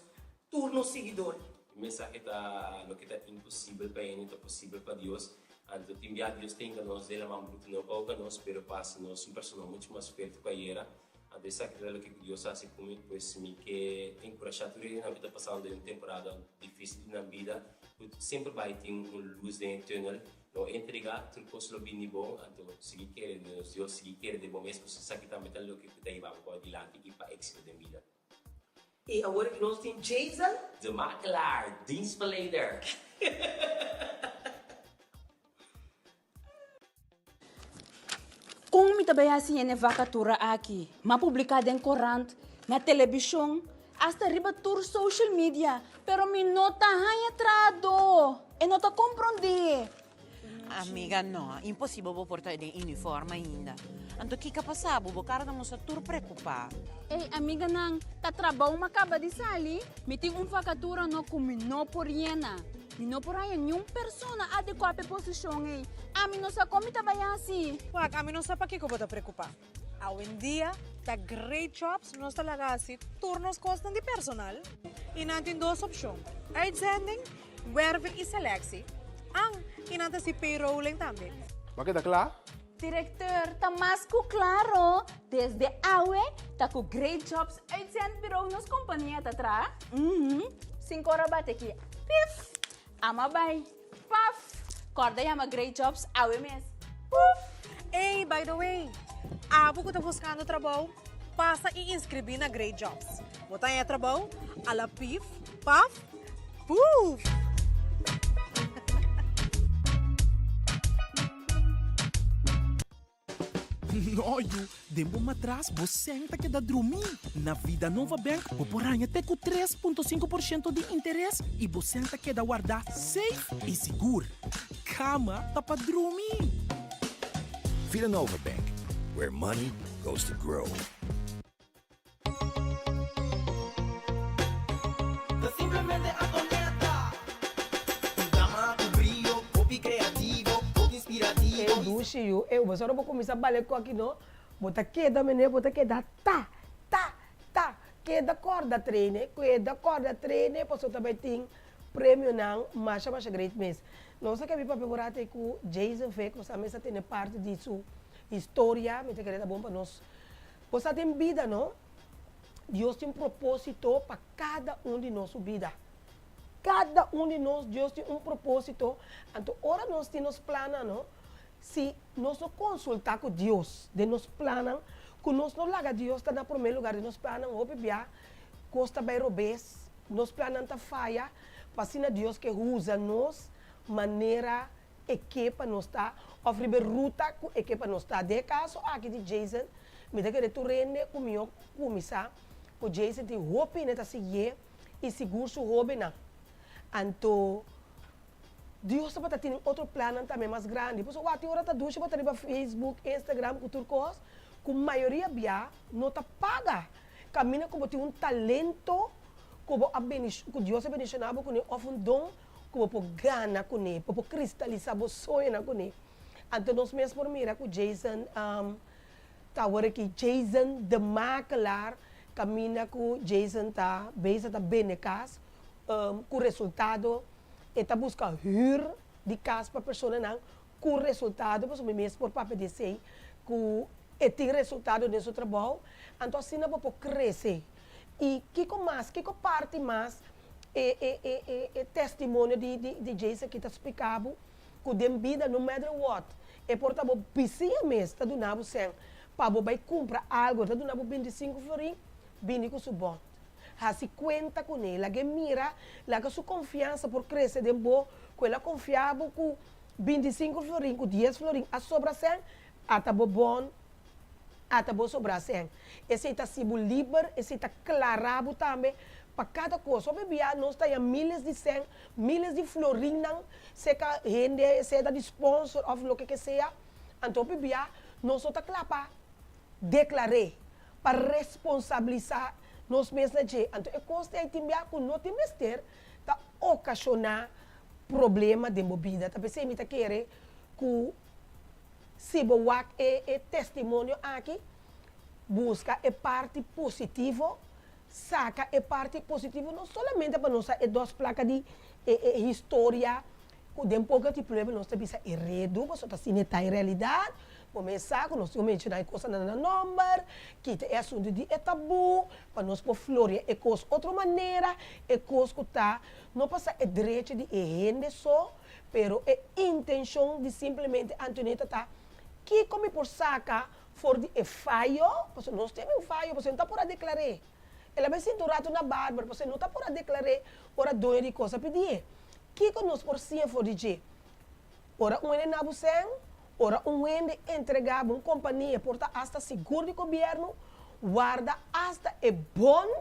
tur nos siguidor. E mensahe ta, Loke ta imposibel pa hende ta posibel pa Dios. Anto tin bia Dios ta hinka nos den laman brutu no pa hoga nos, pero pa hasi nos un persona muchu mas fuerte ku ayera. Anto esaki ta loke ku Dios a hasi ku mi. Pues mi ke enkurashá tur hendenan ku ta pasando den un temporada difisil di nan bida, ku semper bai tin un lus den e tùnel. No entregá, tur kos lo bini bon. Anto sigui kere den nos Dios, sigui kere den bo mes, pasobra esaki tambe ta loke ku ta hiba bo pa dilanti i pa éksito den bida. I awor ki nos tin Jason. De Makelaar, dienstverlener. Kon mi ta bai hasi hende vakatura aki? M'a publiká den korant, na telebishon, asta riba tur social media, pero mi no ta haña trahadó. E no ta komprondé. Amiga no, imposibel bo por ta den uniform ainda. Anto kiko a pasa bo? Bo kara ta mustra tur preocupa. Ey amiganan, ta trabou mi a kaba di sali. Mi tin un vakatura no ku mi no por yena. Mi no por haña niun persona adekuá pa e posishon ey. Ami no sa kon mi ta bai hasi. Wak, ami no sa pakiko bo ta preocupa. Awendia ta Great Jobs nos ta laga hasi tur nos kosnan di personal i nan tin dos opshon, uitzending, werving i selectie. An, i nan ta hasi payrolling tambe. Bo a keda kla? Directeur, ta mas ku klaro, desde awe ta ku Great Jobs Uitzendbureau nos kompania ta traha. Uhum, sinku ora bate aki, pif! Ama bai, paf! Kòrda yama Great Jobs awe mes, puf! Ey, by the way, abo ku ta buskando trabou, pasa i inskribí na Great Jobs. Bo ta haña trabou a la pif, paf, puf! No yu, den bo matras bo sèn ta keda drumí. Na Vidanova Bank bo por haña te ku 3.5 por shento di interes i bo sèn ta keda wardá safe i sigur. Kama ta pa drumi! Vidanova Bank, where money goes to grow. Ta simplemente Antonieta. Un dama ku brio, hopi kreativo, hopi inspirativo. E dushi yu, e bo ora bo kuminsá bale koki no, bo ta keda meneer, bo ta keda ta, ta, ta, keda kòrda trene, keda kòrda trene pasobra ta bai tin premionan masha masha great mes. Nos a kebí papia un rato ei ku Jason Vick, nos a mester tene parti di su historia, mi ta kere ta bon pa nos Bo sa den bida no, Dios tin propósito pa kada un di nos su bida. Kada un di nos Dios tin un propósito, anto ora nos tin nos plannan no, si nos no konsultá ku Dios den nos plannan, ku nos no laga Dios ta na promé lugar den nos plannan, hopi bia kos ta bai robes, nos plannan ta faya, pa asina Dios ke usa nos manera e ke pa nos ta of riba e ruta ku e ke pa nos ta. Den e kaso aki di Jason, mi ta kere tur hende ku mihó kuminsá ku Jason tin hopi hende ta siguié i sigur su hóbennan. Anto Dios tabata tin otro plannan tambe mas grandi. Pasobra wak tin ora ta dushi bo ta riba Facebook, Instagram ku tur kos ku mayoria bia no ta paga. Kaminda ku bo tin un talento ku bo a ku Dios a bendishoná bo kuné òf un don ku bo por gana kuné, bo por kristalisá bo soñonan kuné. Anto nos mes por mira ku Jason ta awor aki, Jason de Makelaar, kaminda ku Jason ta bezig ta bende kas ku resultado e ta buska hür di kas pa personanan ku resultado, pasobra mi mes por papia di esei, ku e tin resultado den su trabou, anto asina bo por krese. I kiko mas, kiko parti mas E e e e e testimonio di di di Jason aki ta splika bo ku den bida no matter what e por ta bo bisiña mes ta duna bo sèn pa bo bai kumpra algu ta duna bo bintisinku florin bini ku su bònt hasi kuenta kuné lag'é mira laga su konfiansa por krese den bo ku el a konfia bo ku bintisinku florin ku dies florin a sobra sèn ata bo bòn Ata bo sobrá sèn. Esei ta hasi bo liber, esei ta klará bo tambe pa kada kos. Hopi bia nos ta haña miles di sèn, miles di florinnan serka hende, sea ta di sponsor òf loke ke sea. Anto hopi bia nos no ta kla pa deklar'é, pa responsabilisá nos mes na dje. Anto e kos ei tin bia ku no tin mester ta okashoná problema den bo bida. Ta p'esei mi ta kere ku. Si bo wak e e testimonio aki, buska e parti positivo, saka e parti positivo no solamente pa nos sa e dos plaka di e e historia ku den poko di pueblo nos ta bisa e redu pasobra ta asina e ta en realidat, bo mes sa ku nos tin ku menshona e kosanan na nòmber, kita e asuntu di e tabú pa nos por floria e kos otro manera, e kos ku ta no pasa e drechi di e hende so, Pero e intencion di simplemente Antonieta ta, kico mi por saca for di e fayo? Pasobra nos tin un fayo, pasobra e no ta por a declar'é. El a bay sinta un rato na barber, pasobra e no ta por a declar'é ora doño di cos a pidi'é. Kico nos por siña for di dje? Ora un hende na bo sèn, ora un hende entrega bo un compania, por ta hasta sigur di gobierno, warda hasta e bon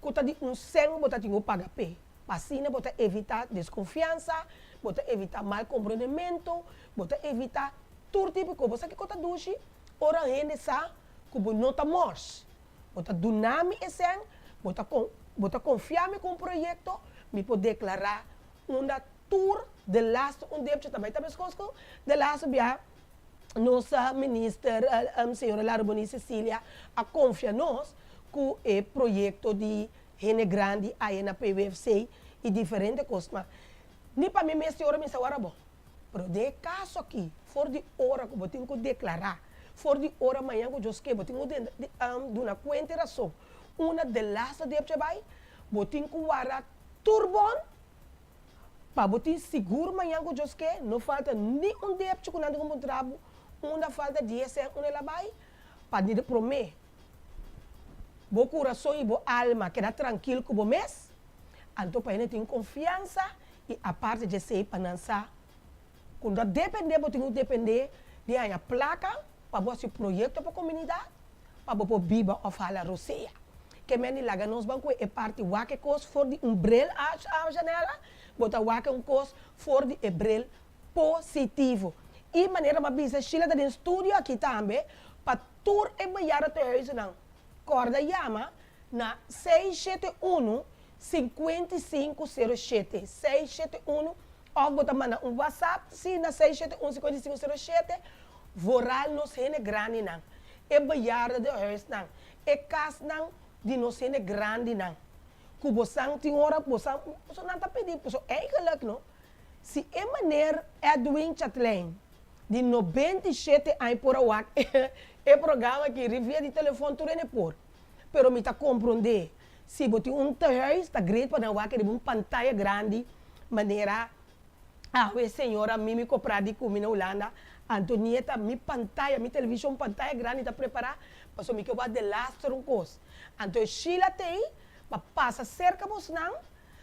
cu ta di un sèn bo ta tin cu paga p'e. Pa asina bo ta evitá deskonfiansa, bo ta evitá mal komprondementu, bo ta evitá tur tipo di kos. Bo sa kiko ta dushi? Ora hende sa ku bo no ta mors, bo ta duna mi e sèn, bo ta bo ta konfia mi ku un proyekto, mi por deklará unda tur de lastu un depchi ta bai. Ta meskos ku de lastu bia nos minister señora Lariboni Cecilia a konfia nos ku e proyekto di hende grandi aya na PWFC i diferente kos. Ma ni pa mi mes tin ora mi sa wara bo. Pero den e kaso aki, for di ora ku bo tin ku deklará, for di ora mañan ku Dios ke, bo tin ku duna kuenta i rason una de laatste depchi a bai, bo tin ku wara tur bon pa bo tin sigur mañan ku Dios ke, no falta ni un depchi ku nan tin ku puntra bo, unda falta dies sèn, unda el a bai, pa di promé bo kurason i bo alma keda trankil ku bo mes, anto pa hende tin konfiansa i aparte dje esei pa nan sa ku no ta dependé bo tin ku dependé di haña plaka pa bo hasi proyekto pa komunidat pa bo por biba òf hala rosea. Ke men di laga nos ban kue e parti wak e kos for di un bril a Janella, bo ta wak un kos for di e bril positivo. I manera bo a bisa Sheila ta den studio aki tambe pa tur e bejaardentehuizennan kòrda yama na 671 5507, 671, òf bo ta manda un whatsapp si na 671 5507, vooral nos hende grandinan, e bejaardentehuisnan, e kasnan di nos hende grandinan ku bo san tin ora bo san pasobra nan ta pidi pasobra eigenlijk no si e meneer Edwin Chatlein di 97 aña por a wak e programa aki riba via di telefon tur hende por pero mi ta kompronde si bo tin un tehuis ta great pa nan wak riba un pantaya grandi manera Awe señora Mimi Coprá di cu mi na Hulanda, Antonieta, mi pantaya, mi television pantaya grandi ta prepara, pasobra mi ke wak delaster un cos. Anto e Sheila t'ey pa pasa cerca bosnan,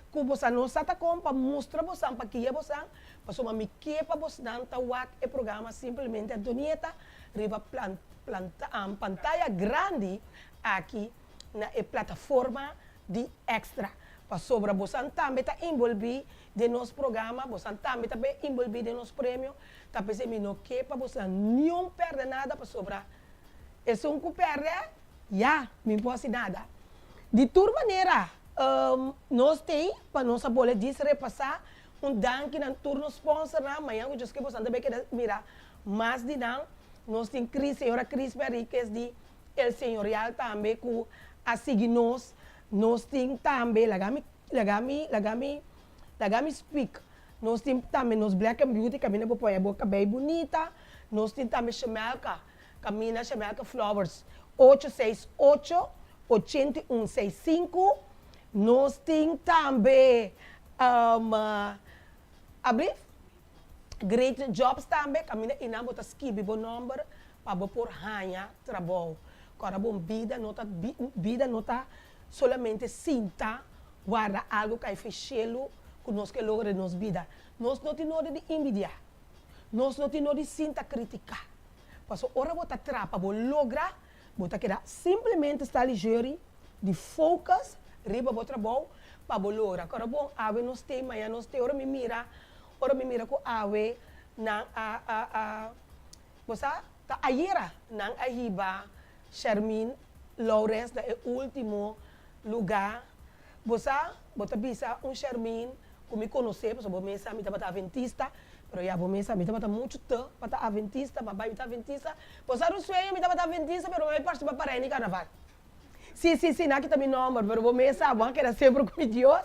cu bosan no sa ta con, pa mustra bosan, pa guia bosan, pasobra mi ke pa bosnan ta wak e programa Simplemente Antonieta riba pantaya grandi aki na e plataforma di Extra. Pasobra bosan tambe ta enbolbí den nos programa, bosan tambe ta be enbolbí den nos premio, ta p'esei mi no ke pa bosan niun pèrdè nada, pasobra esun ku pèrdè, ya, mi no por hasi nada. Di tur manera, nos t'ei pa nos a bole djis repasá un danki na tur nos sponsornan, mañan ku Dios ke bosan ta bai keda mira mas di nan. Nos tin Chris, señora Chris Berriquez di El Señorial tambe ku a sigui nos, nos tin tambe, laga mi, laga mi, laga mi, laga mi speak, nos tin tambe nos Black and Beauty kaminda bo pone bo kabei bunita, nos tin tambe Shemelka, kaminda Shemelka Flowers, 868 8165, nos tin tambe, ablief? Great Jobs tambe, kaminda einan bo ta skibi bo nòmber pa bo por haña trabou. Kòrda bon bida no ta bida no ta solamente sinta warda algu kai for shelu ku nos ke logra den nos bida. Nos no tin nodi di envidiá. Nos no tin nodi sinta kritiká. Pasobra ora bo ta traha pa bo logra, bo ta keda simplemente sta lijeri di focus riba bo trabou pa bo logra. Kòrda bon awe nos tei, mañana nos tei. Ora mi mira Ora mi mira ku awe nan a a a bo sa ta ayera nan a hiba Shermin Lawrence na e ultimo luga bo sa bo ta bisa un Shermin ku mi konosé pasobra bo mes sa mi tabata aventista pero ya bo mes sa mi tabata muchu te pa ta aventista ma bai mi ta aventista bo sa Rusueño mi tabata aventista pero mi parse pa parei ni karnaval. Sí, sí, sí, nan kita mi nomber, pero bo mes sa, bo a keda semper ku mi Dios.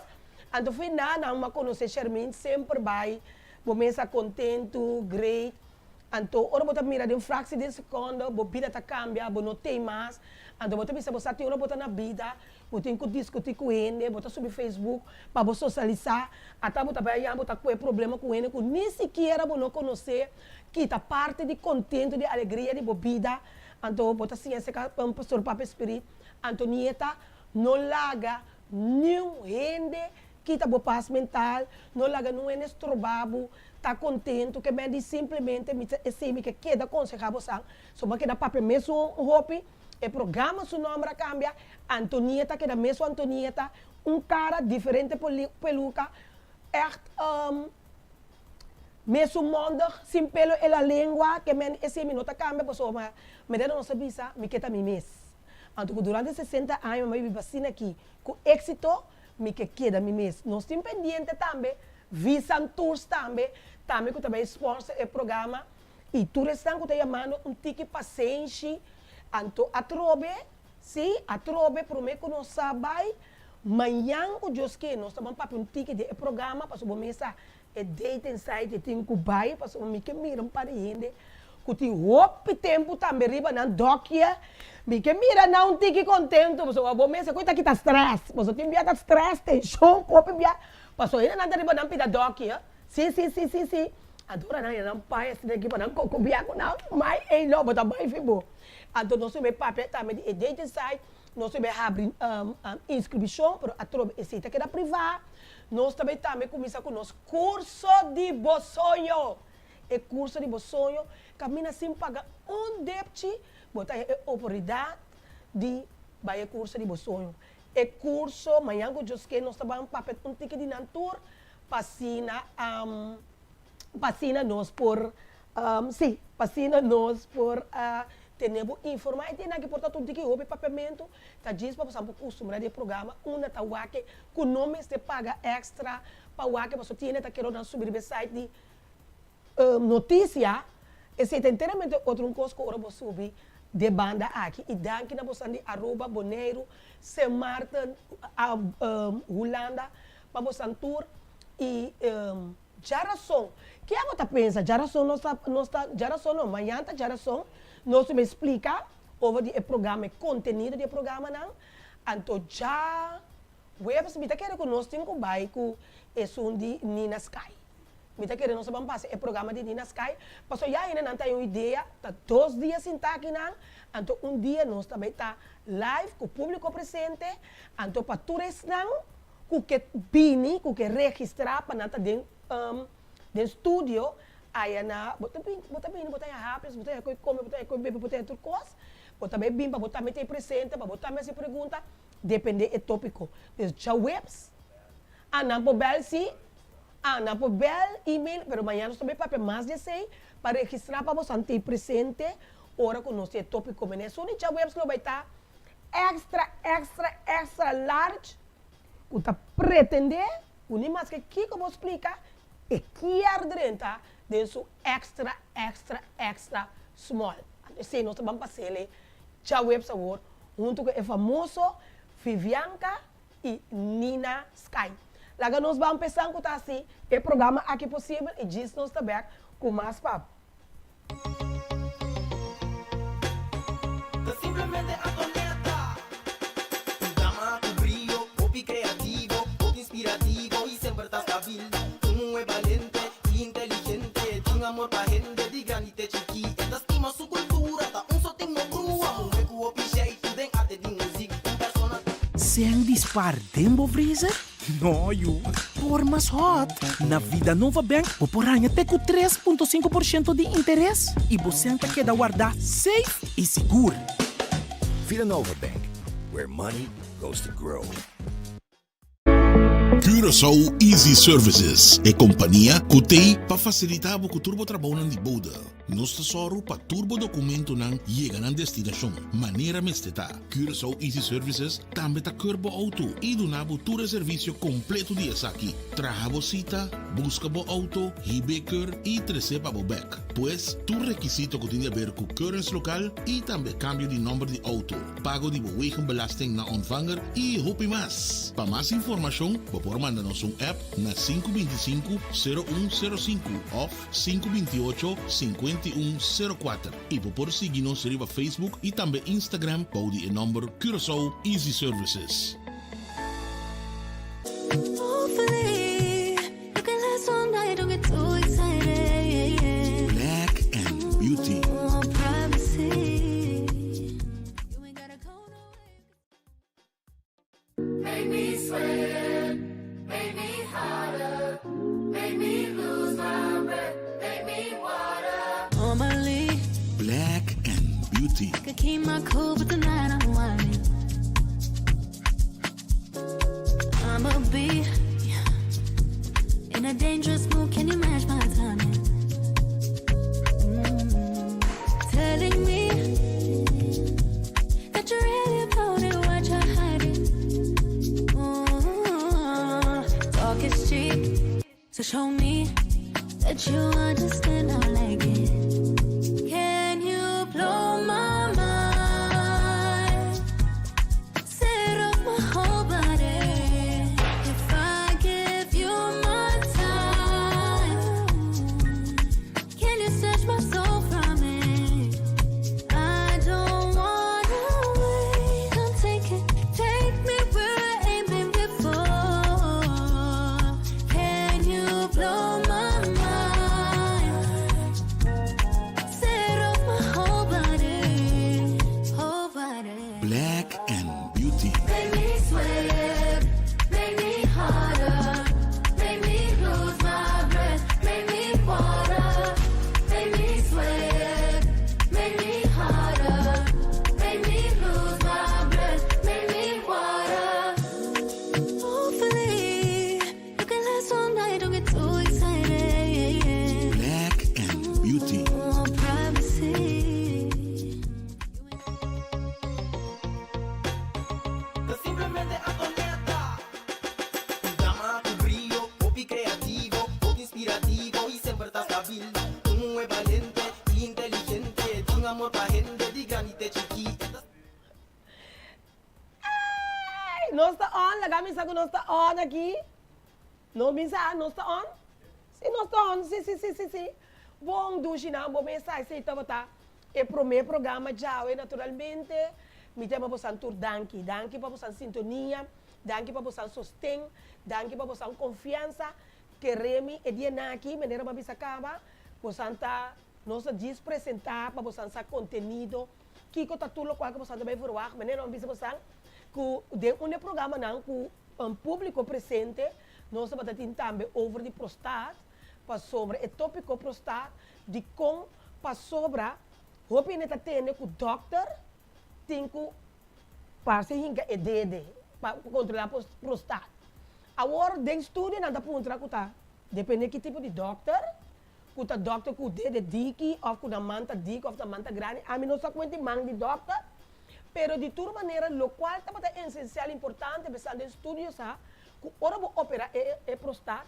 Anto fui na nan m'a konosé Shermin, semper bai, bo mes sa kontentu, great. Anto ora bo ta mira den fractie di sekondo, bo bida ta kambia, bo no tei mas. Anto bo ta bisa bo sa tin ora bo ta na bida, bo tin ku diskutí ku hende, bo ta subi Facebook pa bo sosialisá, ata bo ta bai ayan bo ta kue problema ku hende ku ni sikiera bo no konosé, kita parti di kontentu, di alegria di bo bida. Anto bo ta siña esei pastor Papia Spirit, Antonieta, no laga niun hende kita bo pas mental, no laga niun hende stroba bo ta kontentu, ke men di simplemente mi ta esei mi ke keda konsehá bosan, so bo a keda papia mesun hopi. E programa su nòmber a kambia, Antonieta keda mesun Antonieta, un kara, diferente peluka, ègt mesun mòndig, sin pelo e la lengua, ke men esei mi no ta kambia pasobra manera nos a bisa mi ke ta mi mes. Anto ku durante sesenta aña mi a biba asina aki ku éksito, mi ke keda mi mes. Nos tin pendiente tambe Visan Tours tambe, tambe ku ta bai sponsor e programa i tur esnan ku ta yamando un tiki pasenshi, anto atrobe, si, atrobe prome ku nos sa bai, mañan ku Dios ke nos ta ban papia un tiki di e programa pasobra bo mes sa e dating site tin ku bai pasobra mi ke mira un par di hende ku tin hopi tempu tambe riba nan dòkje, mi ke mira nan un tiki kontentu pasobra bo mes sa ku e ta kita strès, pasobra tin bia ta strès, tenshon, hopi bia Pasobra hende nan ta riba nan pida dòki, Si, si, si, si, si. Anto ora nan haña nan pai asina aki pa nan kokobia ku nan mai, ey no, bo ta bai fi bo. Anto nos tabata papia tambe di e dating site, nos tabata habri inskribishon, pero atrobe esei ta keda privá. Nos tabata tambe kuminsá ku nos kurso di bo soño. E kurso di bo soño kaminda sin paga un depchi, bo ta haña e oportunidat di bai e kurso di bo soño. E curso, mañan cu Dios ke nos ta ban papia un tiki di nan tur pa asina pa asina nos por si pa asina nos por tene bo informa. E tene aki por ta un tiki hopi papiamentu, ta djis pa boso por custumbra di e programa unda ta wak cu no mester paga extra pa wak pasobra tin hende ta kere nan subi riba e site di Noticia, esey ta enteramente otro un cos cu ora bo subi de banda aki y danki na bosan di Aruba, Boneiru, Sint Maarten, Hulanda pa bosan tur y djarason, ke abo ta pensa djarason nos ta nos ta djarason no mañan ta djarason nos ta bay splica over di e programa e contenido di e programanan anto dja Webs mi ta kere ku nos tin ku bai ku esun di Nina Sky. Mi ta kere nos a ban pasa e programa di Nina Sky pasobra ya hende nan ta haña un idea, ta dos dia sintá akinan, anto un dia nos ta bai ta live ku públiko presente, anto pa tur esnan ku ke bini, ku ke registrá pa nan ta den den studio aya na bo ta bin bo ta bini bo ta haña hapjes, bo ta haña koe kome, bo ta haña koe bebe, bo ta haña tur kos, bo ta bai bin pa bo tambe ta e presente, pa bo tambe hasi pregunta. Depende e tópiko. Dus djaweps a nan por bèl sí, a nan por bèl, email, pero mañana nos ta bai papia mas di esei pa registrá pa boso t'ei presente ora ku nos tin e tópiko. Mene esun di djaweps lo bai ta extra, extra, extra large ku ta pretendé ku ni maske kiko bo splika e kier drenta den su extra, extra, extra small. Anto esei nos ta ban pas'el Djaweps awor huntu ku e famoso Vivianca i Nina Sky. Laga nos ban p'esan ku ta hasi e programa aki posibel i djis nos ta bèk ku mas pa. Ta simplemente Antonieta. Un dama ku brio, hopi kreativo, hopi inspirativo i semper ta stabil. Un muhé balente i inteligente, tin amor pa hende di grandi te chikí. E ta stima su kultura, ta un so tin no brua. Muhé ku hopi sheitu den arte di muzik, un persona. Sen di spar den bo freezer? No yu, por mas hot! Na Vidanova Bank bo por haña te ku 3.5% di interes i bo sen ta keda wardá safe i sigur. Vidanova Bank, where money goes to grow. Curaçao Easy Services, e kompania ku t'ei pa fasilitá bo ku tur bo trabounan di bouda. Nos ta sòru pa tur bo dokumentonan yega nan destinashon manera mester ta. Curaçao Easy Services tambe ta keur bo outo i duna bo tur e servisio kompleto di esaki, traha bo sita, buska bo outo, hib'é keur i tres'é pa bo bèk. Pues, tur rekisito ku tin di aber ku keuringslokaal i tambe kambio di nòmber di outo. pago di bo wegenbelasting na ontvanger y hopi mas. Pa mas informacion bo por manda nos un app na 525 0105 of 528 5104 y bo por sigui nos riba Facebook y tambe Instagram bou di e nomber Curaçao Easy Services. Black and Beauty. Black and Beauty. Beauty. Could keep my cool, but tonight I'm whining. I'ma be in a dangerous mood. Can you match my timing? Mm. Telling me that you're really about it, what you're hiding. Ooh, talk is cheap, so show me that you understand. I like it. Can you blow my mind? Set off my whole body. If I give you my time, can you search my soul from it? I don't wanna wait. Come take it, take me where I ain't been before. Can you blow my mind? Set off my whole body, whole body. Black and Beauty. Make me sweat, make me harder, make me lose my breath, make me water, make me sweat, make me harder, make me lose my breath, make me water. Hopefully, you can last all night, don't get too excited. Black and Beauty. Want privacy. Ta simplemente Antonieta. Un dama ku briyo, hopi kreativo, hopi inspirativo i semper ta stabil. Un muhé balente i inteligente, tin amor pa hende, di grandi te chikí. Ay, nos ta on, laga mi sa ku nos ta on aki. No mi sa, nos ta on? Si nos ta on, si, si, si, si, si. Bon dushi nan, bo mesa esei tabata e promé programa djawe naturalmente. Mi ta yama bosan tur danki. Danki pa bosan sintonia, danki pa bosan sosten, danki pa bosan konfiansa. Kere mi e dianan aki, manera bo a bisa kaba, bosan ta, nos ta djis presentá pa bosan sa kontenido, kiko ta tur lokual ku bosan ta bai verwagt. Manera bo a bisa bosan ku den un di e programanan ku un públiko presente, nos tabata tin tambe over di prostaat, pasobra e tópiko prostaat, dikon pasobra hopi hende ta tende ku dòkter tin ku parse hinka e dede pa kontrolá prostaat. Awor den studio nan ta puntra ku ta depende ki tipo di dòkter, ku ta dòkter ku dede diki òf ku nan man ta diki òf nan man ta grandi, ami no sa kuenti man di dòkter, pero di tur manera lokual tabata esensial importante besando den studio sa ku ora bo operá e e prostaat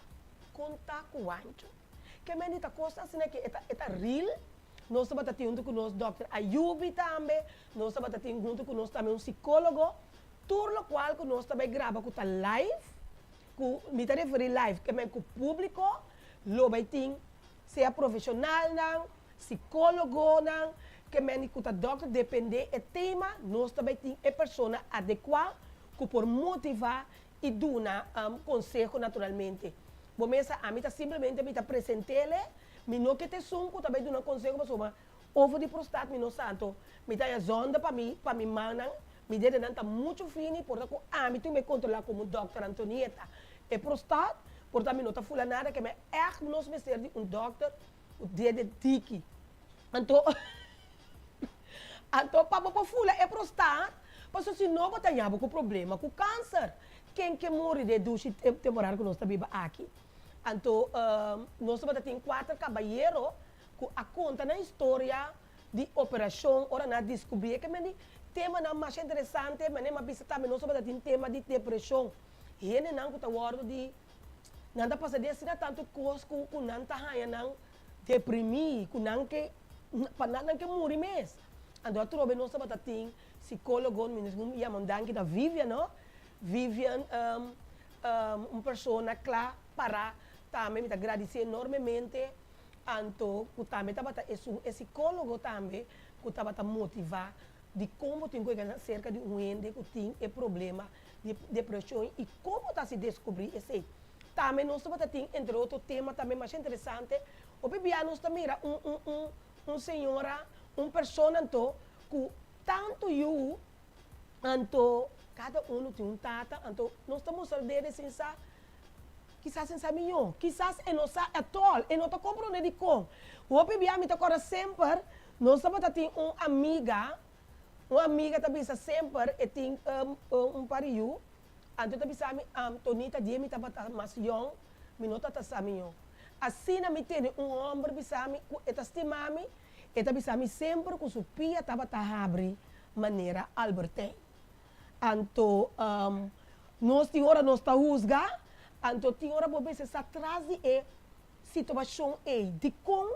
konta ku wancho. Ke men di ta kos asina ke e ta e ta real, nos tabata tin huntu ku nos dòkter Ayubi tambe, nos tabata tin huntu ku nos tambe un sikólogo, tur lokual ku nos ta bai graba ku ta live, ku mi ta referí live ke men ku públiko lo bai tin sea profeshonalnan, sikólogonan, ke men di ku ta dòkter dependé e tema nos ta bai tin e persona adekuá ku por motivá i duna konseho naturalmente. Bo mesa ami ta simplemente mi ta present'ele, mi no ke ta esun ku ta bai duna konseho pasobra over di prostat mi no sa anto mi ta haña zonde pa mi pa mi mannan, mi dedenan ta muchu fini por ta ku ami tin bai kontrolá komo dòkter Antonieta e prostat por ta mi no ta fula nada ke mi ègt nos mester di un dòkter ku dede diki anto anto pa bo por fula e prostat pasobra si no bo ta haña bo ku problema ku kanser. Ken ke muri den e dushi temporada ku nos ta biba aki? Anto nos tabata tin kuater kabayero ku a konta nan historia di operashon ora nan a diskubrí e ke men di temanan masha interesante, manera mi a bisa tambe nos tabata tin tema di depreshon, hendenan ku ta wòrdu di nan ta pasa den asina tantu kos ku ku nan ta haña nan deprimí, ku nan ke pa nan nan ke muri mes. Anto atrobe nos tabata tin Psicólogo, mi nos yama un danki na Vivian no, Vivian un persona cla para tambe mi ta gradici enormemente anto cu tambe tabata esun e psicólogo tambe cu tabata motiva di con bo tin cu yega cerca di un hende cu tin e problema di depresion y con bo ta haci descubri esey. Tambe nos tabata tin entre otro tema tambe masha interesante hopi bia nos ta mira un un un un señora un persona anto Ku tantu yu, anto kada unu tin un tata, anto nos ta mustra dede sin sa, kisas sin sa mihó, kisas e no sa at all, e no ta komprondé dikon. Hopi bia mi ta kòrda semper. Nos tabata tin un amiga, un amiga ta bisa semper e tin un par di yu, anto e ta bisa mi, Tonita die mi tabata mas yòn, mi no tabata sa mihó. Asina mi tene un hòmber bisa mi ku e ta stima mi, e ta bisa mi semper ku su pia tabata habri manera Albertijn. Anto nos tin ora nos ta husga, anto tin ora bo mester sa tras di e situashon ei, dikon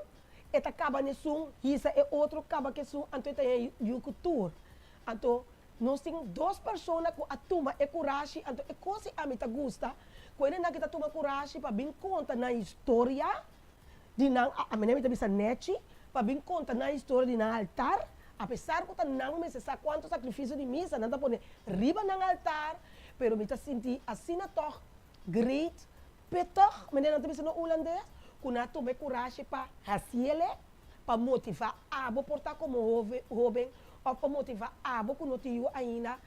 e ta kaba n'esun, hisa e otro, kaba ku esun, anto e ta haña yu ku tur. Anto nos tin dos persona ku a tuma e kurashi, anto e kos di ami ta gusta ku hendenan ki ta tuma kurashi pa bin konta nan historia di nan, ami mi ta bisa nèchi, pa bin konta nan historia di nan altar, apesar ku ta nan mester sa kuantu sakrifisio di misa nan ta pone riba nan altar, pero mi ta sinti asina tòg great, pittig, manera nan ta bisa na hulandes, ku nan a tuma e kurashi pa hasiele, pa motivá abo por ta komo hóben òf pa motivá abo ku no tin yu ainda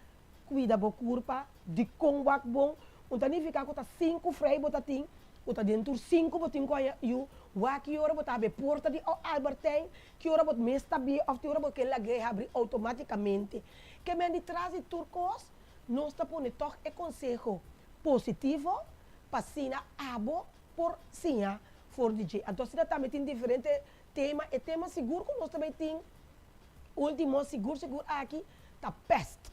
Cuida bo curpa, dicon wak bon, un ta nifica cu ta cinco frei bo ta tin, cu ta den tur cinco bo tin cu haña yu, wak ki ora bo ta habri porta di Albertijn, ki ora bo mes ta bie of ki ora bo ke lag'é habri automaticamente. Ke men di tras di tur cos, nos ta pone tog e conseho positivo pa asina abo por siña for di dje. Anto asina tambe tin diferente tema, e tema sigur cu nos ta bay tin Ultimo, sigur sigur aki ta pest.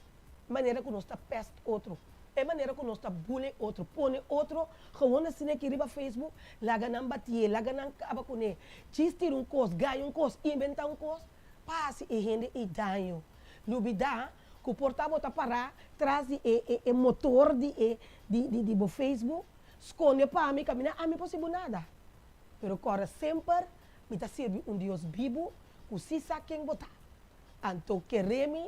Manera ku nos ta pest otro. E manera ku nos ta bully otro, pone otro gewoon asina aki riba Facebook, laga nan batié, laga nan kaba kuné, djis tira un kos, gaña un kos, inventá un kos pa hasi e hende ei daño. Lubidá ku por ta bo ta pará tras di e e e motor di e di di di bo Facebook, skonde pa mi kaminda ami por sibu nada. Pero kòrda semper mi ta sirbi un Dios bibu Ku si sa ken bo ta. Anto kere mi,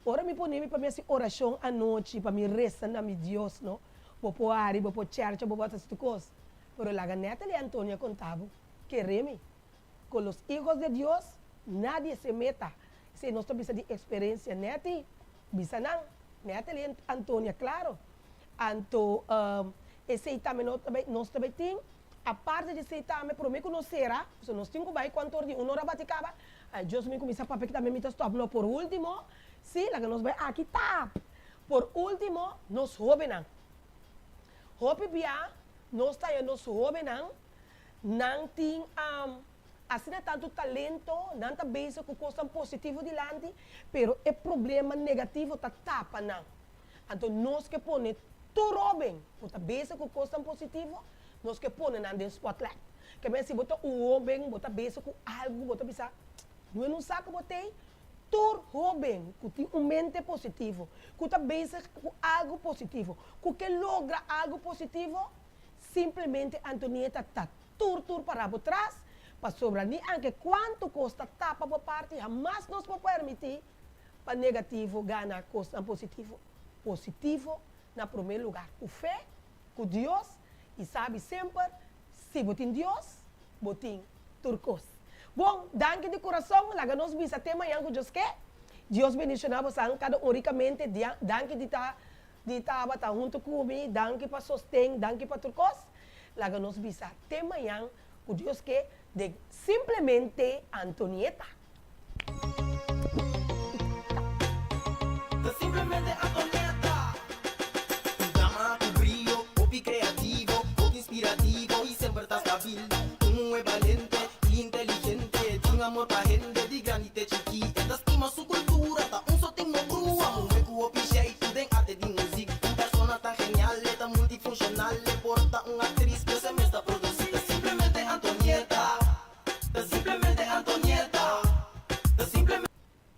ora mi pone mi pa mi hasi orashon anochi, pa mi resa na mi Dios, no? Bo por hari, bo por chercha, bo por hasi tur kos. Pero laga Natalie Antonia konta bo, kere mi, con los hijos de Dios nadie se meta. Esei nos ta bisa di eksperensia. Netty, bisa nan. Natalie Antonia, klaro. Anto, esei tambe no ta bai, nos ta bai tin. Aparte di esei tambe, prome ku nos sera, pasobra nos tin ku bai kuantu ora di un ora bati kaba, ay Dios mi kuminsá papia ki tambe mi ta stòp. No, por último, sí, laga nos bai aki tap. Por último, nos hóbennan. Hopi bia nos ta haña nos hóbennan, nan tin asina tantu talento, nan ta bezig ku kosnan positivo dilanti, pero e problema negativo ta tapa nan. Anto nos ke pone tur hóben ku ta bezig ku kosnan positivo, nos ke pone nan den spotlight. Ke men si bo ta un hóben, bo ta bezig ku algu, bo ta bisa, No e no sa ku bo t'ei. Tur hóben ku tin un mente positivo, ku ta bezig ku algu positivo, ku ke logra algu positivo, simplemente Antonieta ta tur tur pará bo tras, pasobra ni anke kuantu kos ta tapa bo parti, hamas nos por permití pa negativo gana kosnan positivo. Positivo na promé lugar, ku fe, ku Dios, i sabi semper, si bo tin Dios, bo tin tur kos. Bon, danki di kurason, laga nos bisa te mañan ku Dios ke. Dios bendishoná bosan kada un rikamente, danki di ta di tabata huntu ku mi, danki pa sosten, danki pa tur kos. Laga nos bisa te mañan ku Dios ke den Simplemente Antonieta. Ta simplemente Antonieta. Un dama cu brio, hopi creativo, hopi inspirativo y semper ta stabil. Un muhe balente y inteligente.